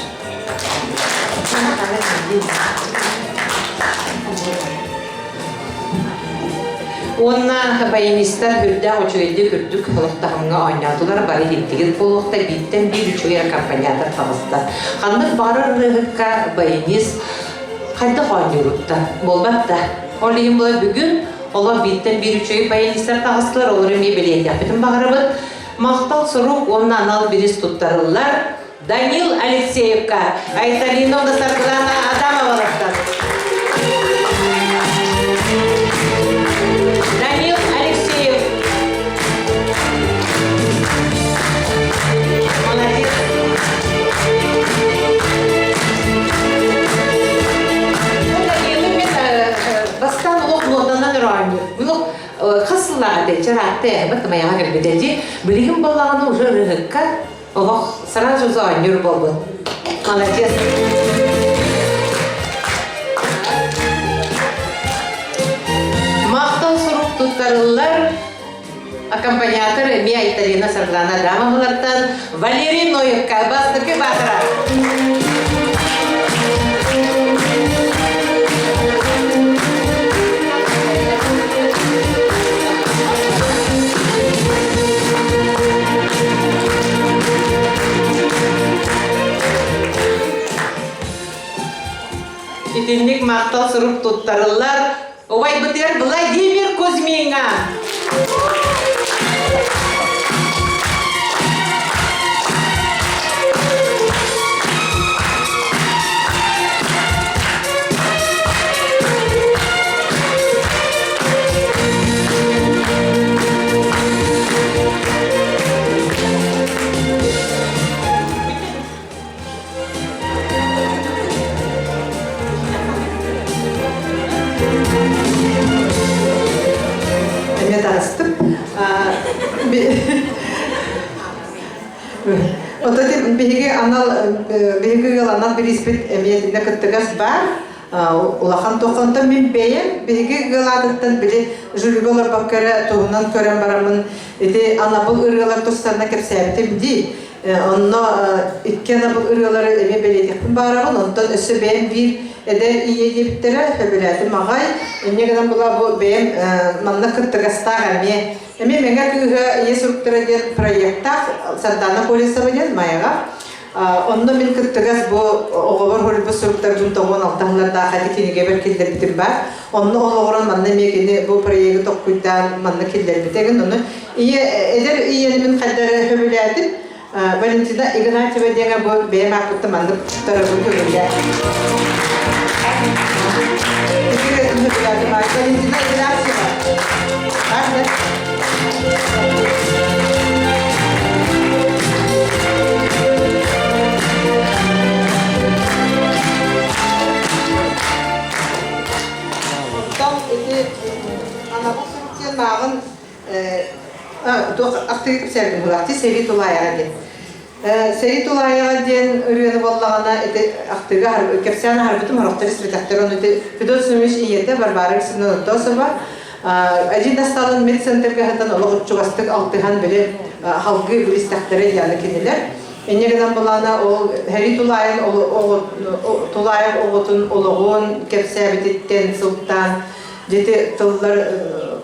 Speaker 11: Уонна баянистар үрдээх үчүгэйдик үрдүк олохтоһуҥҥа оонньоотулар, бары иһиттигит буолуохта, бииртэн биир үчүгэй аккомпаниатор таҕыста. Ханнык баҕарар ырыаһыкка баянист хайдах оонньуурутта буолбат да. Ол иһин була бүгүн олор бииртэн биир үчүгэй баянистар таҕыстылар, олору эмиэ бэлиэтиэхпитин баҕарабыт. Махтал сурук уонна анал бириис туттарыллар. Данил Алексеевка, Айталина Саргылана Адамовалартан. Данил Алексеев. Молодец. Данилы мен бастан олох нотанан оонньуур. Бұл хас сыллаҕа чараатта эбэт маяҕа кэлбитэ дии. Билигин боллаҕына уже рыһыкка Олох сразу оонньуур буолбут. Молодец. Махтал сурук туттарыллар аккомпаниатор эмиэ Айталина Саргылана Адамовалартан Валерий Ноевка бастакы баатыра. Итинник махтал сурук туттарыллар. Убайбытыгар Владимир Кузьмиҥҥа.
Speaker 4: Эмиэ таҕыстым. Отон биһиги анал биһиги ыал анал бирииспит эмиэ итиннэ кыттыгас баар. Улахан тохонтон мин бэйэм биһиги ыалаатыттан били жюрига олорбокко эрэ туһунан көрөн бараммын ити анабыл ырыалар тустарына кэпсээбитим дии. Онно икки анабыл ырыалары эмиэ бэлиэтиэхпин баарабын. Онтон өссө бэйэм биир эдэр ийэ диэбиттэрэ сөбүлээтим аҕай. Инньэ гынан була бу бэйэм манна кыттыгастаах эмиэ эмиэ Мэҥэ кыыһа ийэ суруктара диэн проектаах Сардаана Колесова диэн Майаҕа Онно мин кыттыгас бу оҕобор хоруйбут суруктарбын тоҕуон алтаһылардаах ити кинигэбэр киллэрбитим баар. Онно олоҕуран манна эмиэ кини бу проегы толкуйдаан манна киллэрбитэ гын. Ону ийэ эдэр ийэни мин хайдары сөбүлээтим. Валентина Игнатьева диэҥэ бу бэйэм ааппыттан маннык тарабын көҥүллээх. Валентина Игнатьева. Онтон ити анабыл сурук диэн мааҕын туох ахтыы кэпсээбитим булаахтыы сэрии тулаайаҕа диэн. Сэрии тулаайаҕа диэн ырыаны буоллаҕына ити ахтыыга кэпсээн аһарбытым сорохтор истибэтэхтэр ону ити Федот Семенович ийэтэ Варвара Алексеевна Нотосова Один Асталын медцентрга сытан олох чугастык алтыһан били халгыы билистэхтэрэ дианы кинилэр. Инньэ гынан былаана ол Хэрий тулаайын тулаайах оҕотун олоҕун кэпсээбититтэн сылтаан дьити тыллар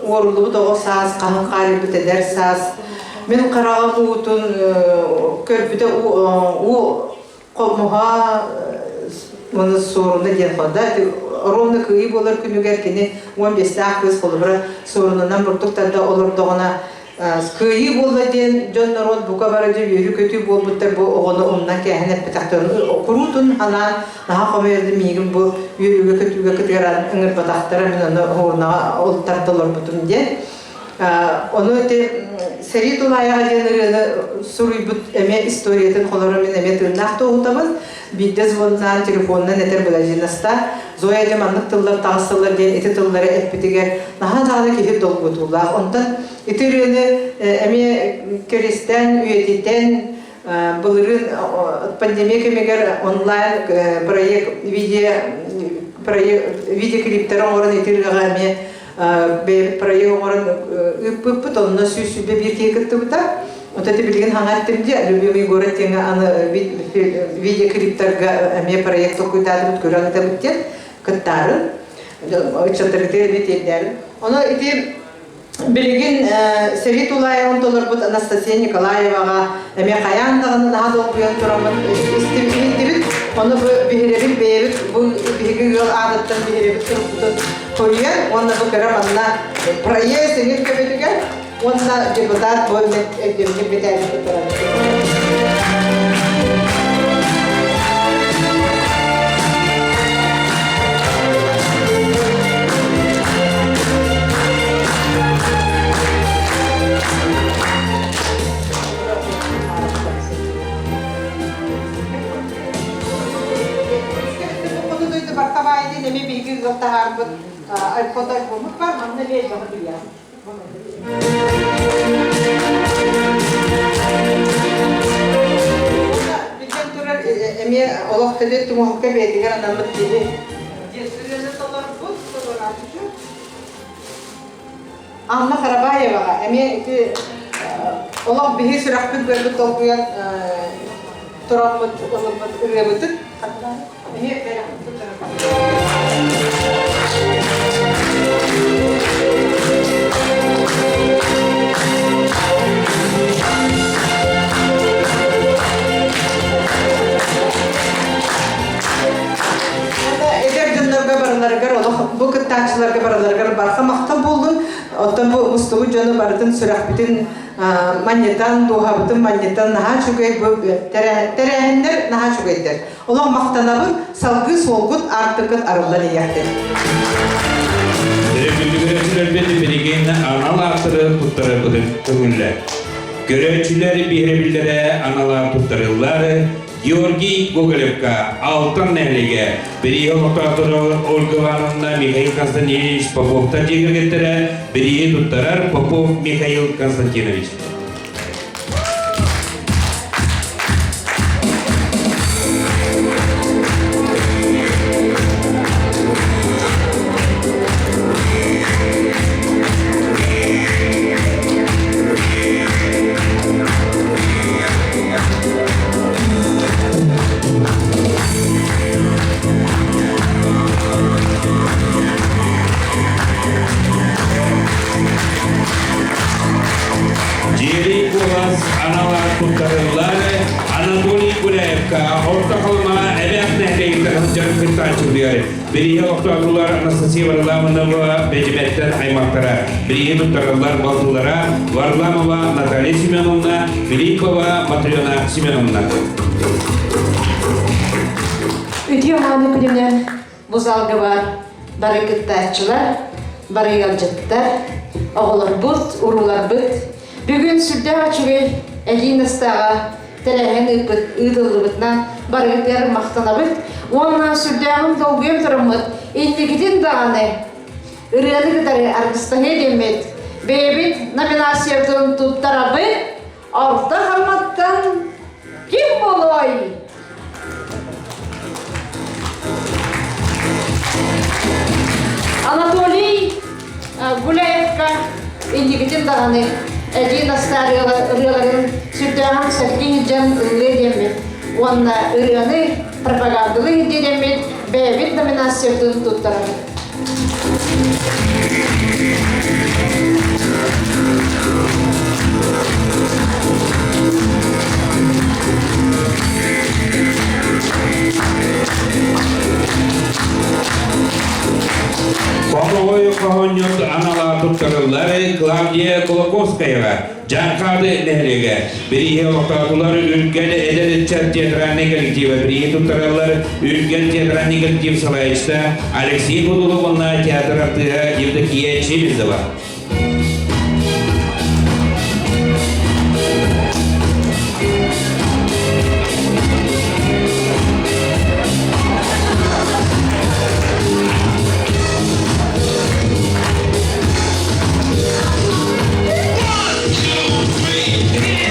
Speaker 4: уоруллубут оҕо саас хаһан хаарыйбыт эдэр саас мин хараҕым уутун көрбүтэ уу хомуһа уонна суоруна диэн хода ровно кыайыы буолар күнүгэр кини 15-тээх кыыс холобура суорунанан бурдук тарда олордоҕуна кыайыы буолла диэн дьон норуот бука бары дьэ үөрүү-көтүү буолбуттар бу оҕону умнан кээһэн эппэтэхтэрин куруутун анаан наһаа хомойорду миигин бу үөрүүгэ-көтүүгэ кытыаран ыҥырбатахтара мин ону оһуорнаҕа ол тарда олорбутум диэн Ону ити сэрии тулаайаҕа диэн ырыаны суруйбут эмиэ историятын холоро мин эмиэ тыыннаах туоһутабын. Биирдэ звоннаан, телефонунан этэр Владимировна Зоя дьэ маннык тыллар таҕыстылар диэн ити тыллары эппитигэр наһаа даҕаны киһи долгутуулаах. Онтон ити ырыаны эмиэ кэриэстээн, үйэтитэн, былырыын пандемия кэмигэр онлайн проект видео проект видеоклиптары оҥорон ити ырыаҕа эмиэ. бэйэбит проект оҥорон ыыппыппыт, онно 121 киһи кыттыбыта. Вот это билигин хаҥа эттим дии, «Любимый город» диэҥҥэ аны видеоклиптарга эмиэ проект толкуйдаатыбыт, көрөн ытабыт диэн кыттаарын, ыччаттаргытыгар эмиэ тиэрдээрин. Ону ити Билигин сэрии тулаайаҕын толорбут Анастасия Николаеваҕа эмиэ хайаан даҕаны наһаа долгуйан тураммыт истибит. Ону бу биһирэбил бэйэбит бу биһиги ыал аатыттан биһирэбит сурукпутун хоруйан уонна бу кыра манна проезд эҥин көмөтүгэр уонна депутат бу өйдөбүнньүк битээлин туттарабыт. Хоту дойду Бархабаайы диэн эмиэ биһиги ыал таһаарбыт фото альбоммут бар, манна эмиэ элбэҕи билиэҕин. Биллэн турар, эмиэ олох төлө тумуһукка бэйэтигэр анаммыт киһи. Детствоны толорбут, толорааччы. Анна Харабаеваҕа эмиэ ити олох биһи сүрэхпит быарбыт долгуйан тураммыт ылыммыт ырыабытын эмиэ бэлэхпит Эдэр дьоннорго барыларыгар олох бу кыттааччыларга барыларыгар барҕа махтал буоллун. Оттон бу мустубут дьону барытын сүрэхпитин манньытан, дууһабытын манньытан наһаа үчүгэй бу тэрээһиннэр наһаа үчүгэйдэр. Олох махтанабын, салгыы суолгут аартыккыт арыллан иһиэхтин.
Speaker 2: Төрөппүтүгэр билигин анал ааттары туттарарбытын көҥүллэр. Көрөөччүлэр биһирэбиллэрэ анал аат туттарыллар Георгий Гоголевка Алтан нэһилиэгэ бирииһи олохтоохторо Ольга Ивановна Михаил Константинович Поповтар дьиэ кэргэттэрэ бирииһи туттарар Попов Михаил Константинович. Дьиэри куолас анала туттарыллар Анатолий Гуляевка Орто Халыма эбээх нэһилиэгиттэн сылдьар кыттааччылыгар Бирииһи олохтоотулар Анастасия Варламова Бэдьимэттэн аймактара. Бирииһи туттараллар балтылара Варламова Наталья Семеновна, Филиппова Матрена Семеновна.
Speaker 11: Үтүө мааны күнүнэн бу залга бар бары кыттааччылар, бары ыалдьыттар, оҕолорбут, урууларбыт бүгүн сүрдээх үчүгэй Элина Стаҕа тэрээһин ыыппыт ыытыллыбытынан барыгытыгар махтанабыт уонна сүрдээҕин долгуйан тураммыт инникитин даҕаны ырыаны кытары аргыстаһыа диэммит бэйэбит номинациябытын туттарабыт орто халматтан ким болой Анатолий Гуляевка инникитин даҕаны эдии настаа ырыаларын сүрдээҕин сэргии илдьэн ыллыа диэммит уонна ырыаны пропагандалыы илдьэ диэммит бэйэбит номинациябытын туттарабыт.
Speaker 2: Хомоҕой хоһоонньут анала туттарыллар Клавдия Кулаковскаяҕа Дьаҥхаады нэһилиэгэ бирииһи олохтоотулар Үргэл эдэр ыччат театральнай коллектива бирииһи туттараллар Үргэл театральный коллектив салайааччыта Алексей Будулов уонна театр артыыһа Евдокия Чибизова.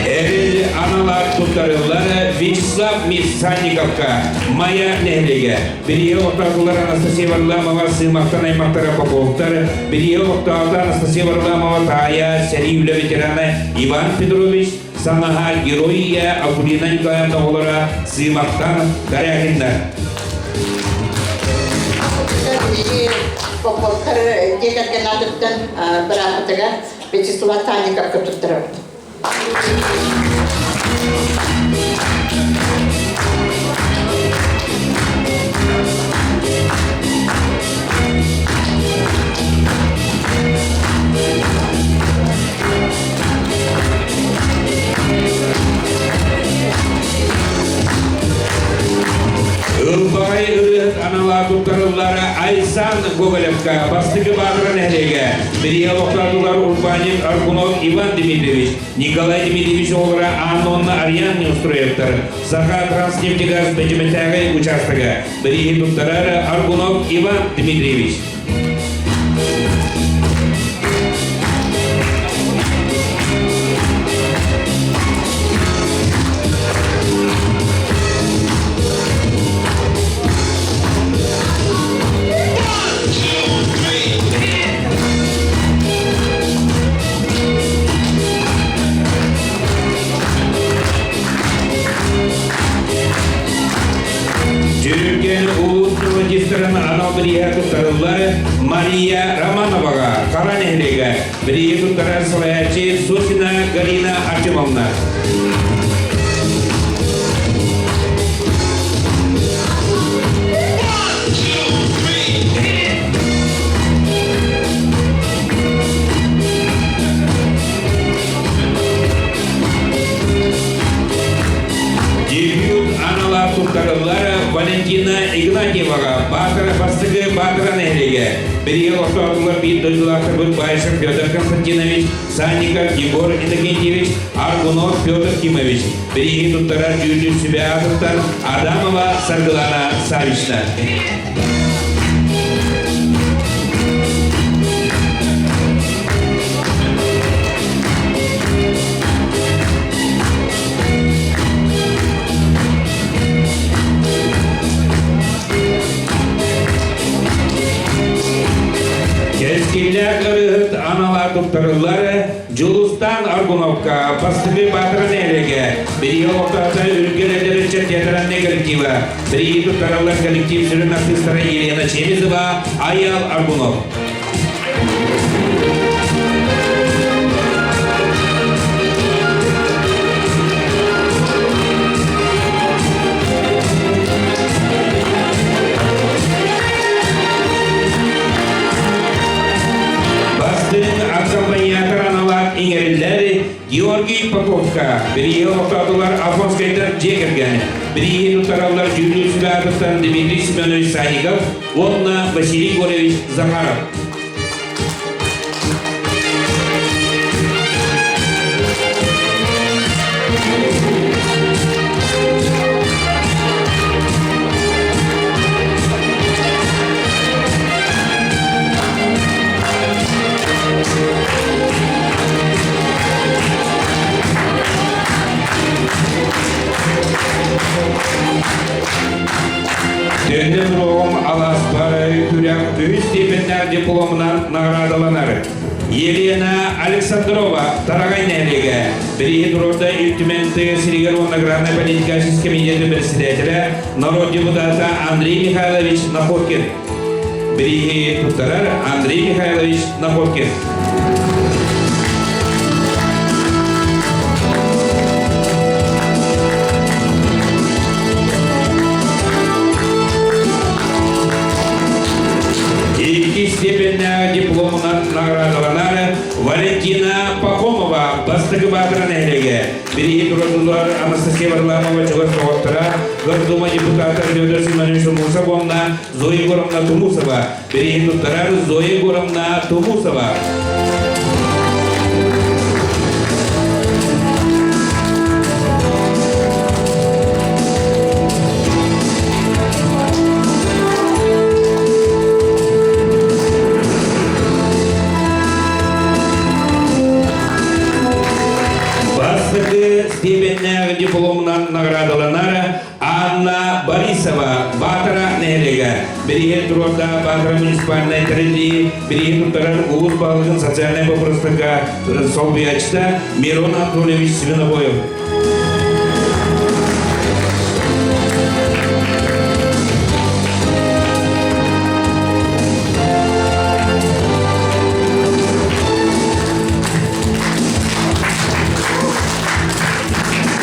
Speaker 2: Эрил аналар туттарыллар Вячеслав Миссанниковка, Майа нэһилиэгэ. Бирииһи олохтоотулар Анастасия Варламова, Сыымахтан аймахтара Поповтар, бирииһи олохтоото Анастасия Варламова, таайа, сэрии үлэ ветерана Иван Петрович, саҥаһа Герой ийэ Акулина Николаевна оҕолоро Сыымахтан Корякиннар.
Speaker 11: Поповтар дьиэ кэргэн аатыттан быраапытыгар Вячеслав Санниковка туттарабыт.
Speaker 2: Ылбаҕай ырыаһыт анала туттарыллара Айсан Гоголевка бастакы Баатара нэһилиэгэ Бирия олохтоотулар урбаанньыт Аргунов Иван Дмитриевич, Николай Дмитриевич оҕолоро Анна уонна Ариан Неустроевтар, Саха Транснефтегаз Бэдьимэтээҕи учаастага бирииһи туттарар Аргунов Иван Дмитриевич. Дьүрүлгэн улуус мелодистарын анал бирииһэ туттарыллар Мария Романоваҕа, Хара нэһилиэгэ, бирииһи туттарар салайааччы Сосина Галина Артемовна. Дебют анала туттарыллар Валентина Игнатьеваҕа Баатара бастакы Баатара нэһилиэгэ. Бирииһи олохтоотулар биир дойдулаахтарбыт Баишев Петр Константинович, Санников Егор Иннокентьевич, Аргунов Петр Кимович. Бирииһи туттарар дьүүллүүр сүбэ аатыттан Адамова Саргылана Савична. Кэскиллээх ырыһыт анала туттарыллар Дьулустаан Аргуновка бастакы Баатара нэһилиэгэ бирииһи олохтоохто Үргэл эдэр ыччат театральнай коллектива бирииһи туттараллар коллектив сүрүн артыыстара Елена Чемизова, Айал Аргунов. Бастыҥ аккомпаниатор аналаах иҥэриллэр Георгий Поповка, бирииһи олохтоотулар Афонскайдар дьиэ кэргэн, бирииһи туттараллар дьүүллүүр сүбэ аатыттан Дмитрий Семенович Санников уонна Василий Егорович Захаров. Төннөн уруогум алааспар күрэх үһүс степеннээх дипломунан наҕараадаланар. Елена Александрова Тараҕай нэһилиэгэ бирииһи туруорда Ил Түмэн тыа сиригэр уонна аграрнай политика сис кэмитиэтин председателэ, норуот депутата Андрей Михайлович Находкин. Бирииһи туттарар Андрей Михайлович Находкин. Икки степеннээх дипломунан наҕараадаланар Валентина Пахомова бастакы Баатара нэһилиэгэ. Бирииһи туруордулар Анастасия Варламова чугас доҕоттора, Госдума депутата Федор Семенович Тумусов уонна Зоя Егоровна Тумусова. Бирииһи туттарар Зоя Егоровна Тумусова. Бастакы степеннээх дипломунан наҕараадаланар Анна Борисова, Баатара нэһилиэгэ. Бирииһин туруорда Баатара муниципальнай тэриллии бирииһин туттарар улуус баһылыгын социальнай боппуруостарга солбуйааччыта Мирон Анатольевич Свинобоев.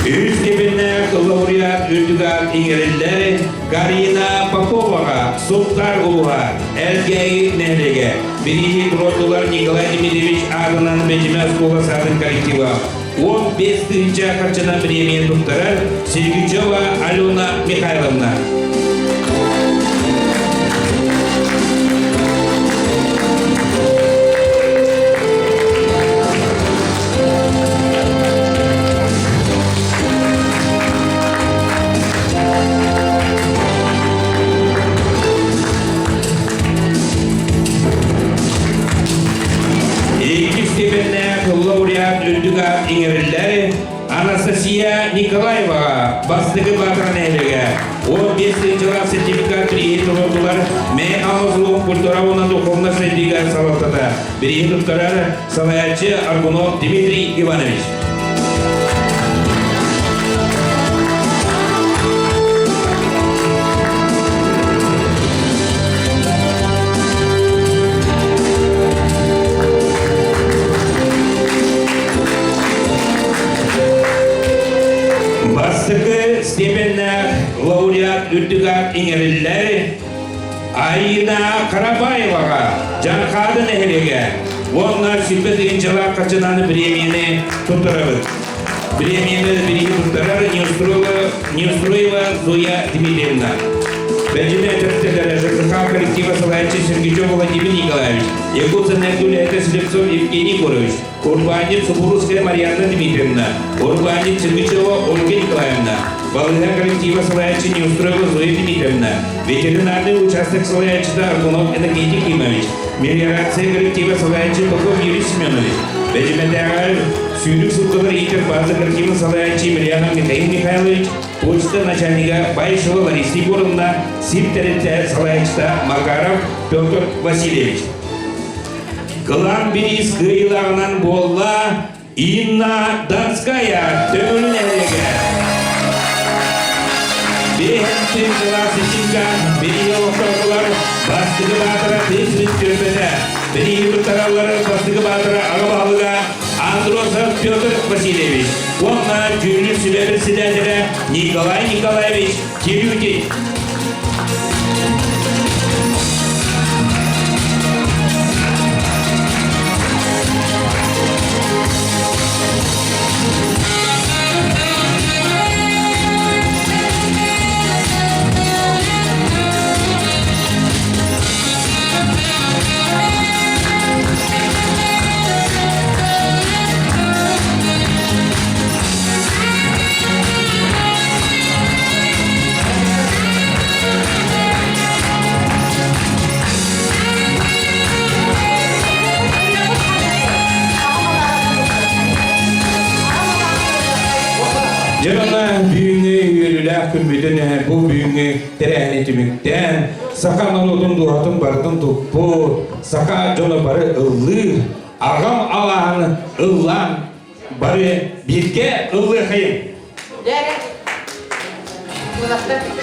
Speaker 2: Үс кэбиннээх лауреат үрдүгэр иҥэриллэр Карина Поповаҕа Сунтаар улууһа Элгээйи нэһилиэгэ бирииһи туруордулар Николай Дмитриевич аатынан Бэдьимэ оскуола саадын коллектива 15 тыһыынча харчынан премия туттарар Сергучева Алена Михайловна. Иккис степеннээх лауреат үрдүк аат иҥэриллэр Анастасия Николаеваҕа бастакы Баатара нэһилиэгэ 15 тыһыынчалаах сертификат бирииһин толордулар Мэ Алмазлов культура уонна духовнай сайдыыга салалтата бирииһин туттарар салайааччы Аргунов Дмитрий Иванович. Бастакы степеннээх лауреат үрдүк аат иҥэриллэр Айина Карабаеваҕа Дьархаады нэһилиэгэ уонна сүппэ тыһыынчалаах хачынааны премияны туттарабыт. Премияны бирииһи туттарар Неустроева Зоя Дмитриевна. Бэдьимэ тэрилтэлэрэ ЖКХ коллектива салайааччы Сергичев Владимир Николаевич, Якутск энергиулэһитэ Слепцов Евгений Егорович, Урбаанньыт Субуруская Марианна Дмитриевна, урбаанньыт Сергичева Ольга Николаевна, балыыһа коллектива салайааччы Неустроева Зоя Дмитриевна, ветеринарный участок салайааччыта Аргунов Иннокентий Кимович, мелиорация коллектива салайааччы Попов Юрий Семенович, Бэдьимэтээҕэр сүүрүк сылгылар иитэр база коллективын салайааччы Емельянов Михаил Михайлович, почта начальнига Баишева Лариса Егоровна, сир тэрилтэ салайааччыта Макаров Петр Васильевич. Кылаан бириис кыайыылааҕынан буолла Инна Донская Төҥүлү нэһилиэгэ. Биэһэнтин кылаас ичинка бирииһи олохтоотулар бастакы баатара тыа сирин түөлбэтэ. Бирииһи туттараллар бастакы баатара аҕа баһылыга Андросов Петр Васильевич уонна дьүүллүүр сүбэ председателэ Николай Николаевич Кирютин. Дьэ бүгүҥҥү үөрүүлээх күммүтүн бу бүгүҥҥү тэрээһини түмүктээн саха норуотун дууһатын барытын туппут саха дьоно бары ыллыыр аҕам алааһын ыллаан Бары бииргэ ыллыахайын.
Speaker 4: Лера. Ыллаһан бары.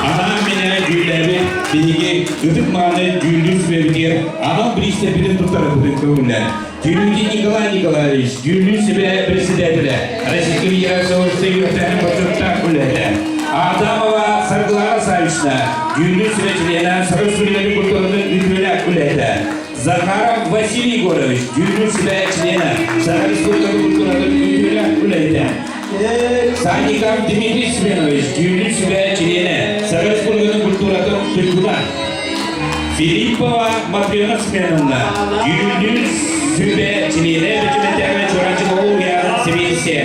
Speaker 2: Анаан минэ дьүүллээбит биһиги ытык-мааны дьүүллүүр сүбэбитигэр анал бириистэппитин туттарарбытын көҥүллээн. Дьүүллүүр Николай Николаевич, дьүүллүүр сүбэ председателэ, Российскай Федерация үөрэхтээһин бочуоттаах үлэһитэ. Адамова Саргылана Савична, дьүүллүүр сүбэ чилиэнэ, Саха Республикатын культуратын үтүөлээх үлэһитэ. Захаров Василий Егорович, дьүүллүүр сүбэ чилиэнэ, Саха Республикатын культуратын үтүөлээх үлэһитэ. Санников Дмитрий Семенович, дьүүллүүр сүбэ чилиэнэ, Саха Республикатын культуратын туйгуна. Филиппова Матрена Семеновна, дьүүллүүр сүбэ чилиэнэ, Бэчимэтээҕи Чурапчы уһуйаанын сэбиэдиссэйэ.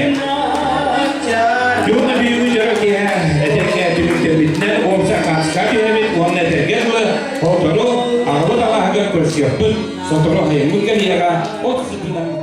Speaker 2: Юна бүгүҥҥү дьоро киэһэ этэҥҥэ түмүктэммитинэн уопсай хаска түһэбит уонна этэргэ дылы сотору аҕабыт алааһыгар көрсүөхпүт, сотору айыммыт кэлиэҕэ от сытынан.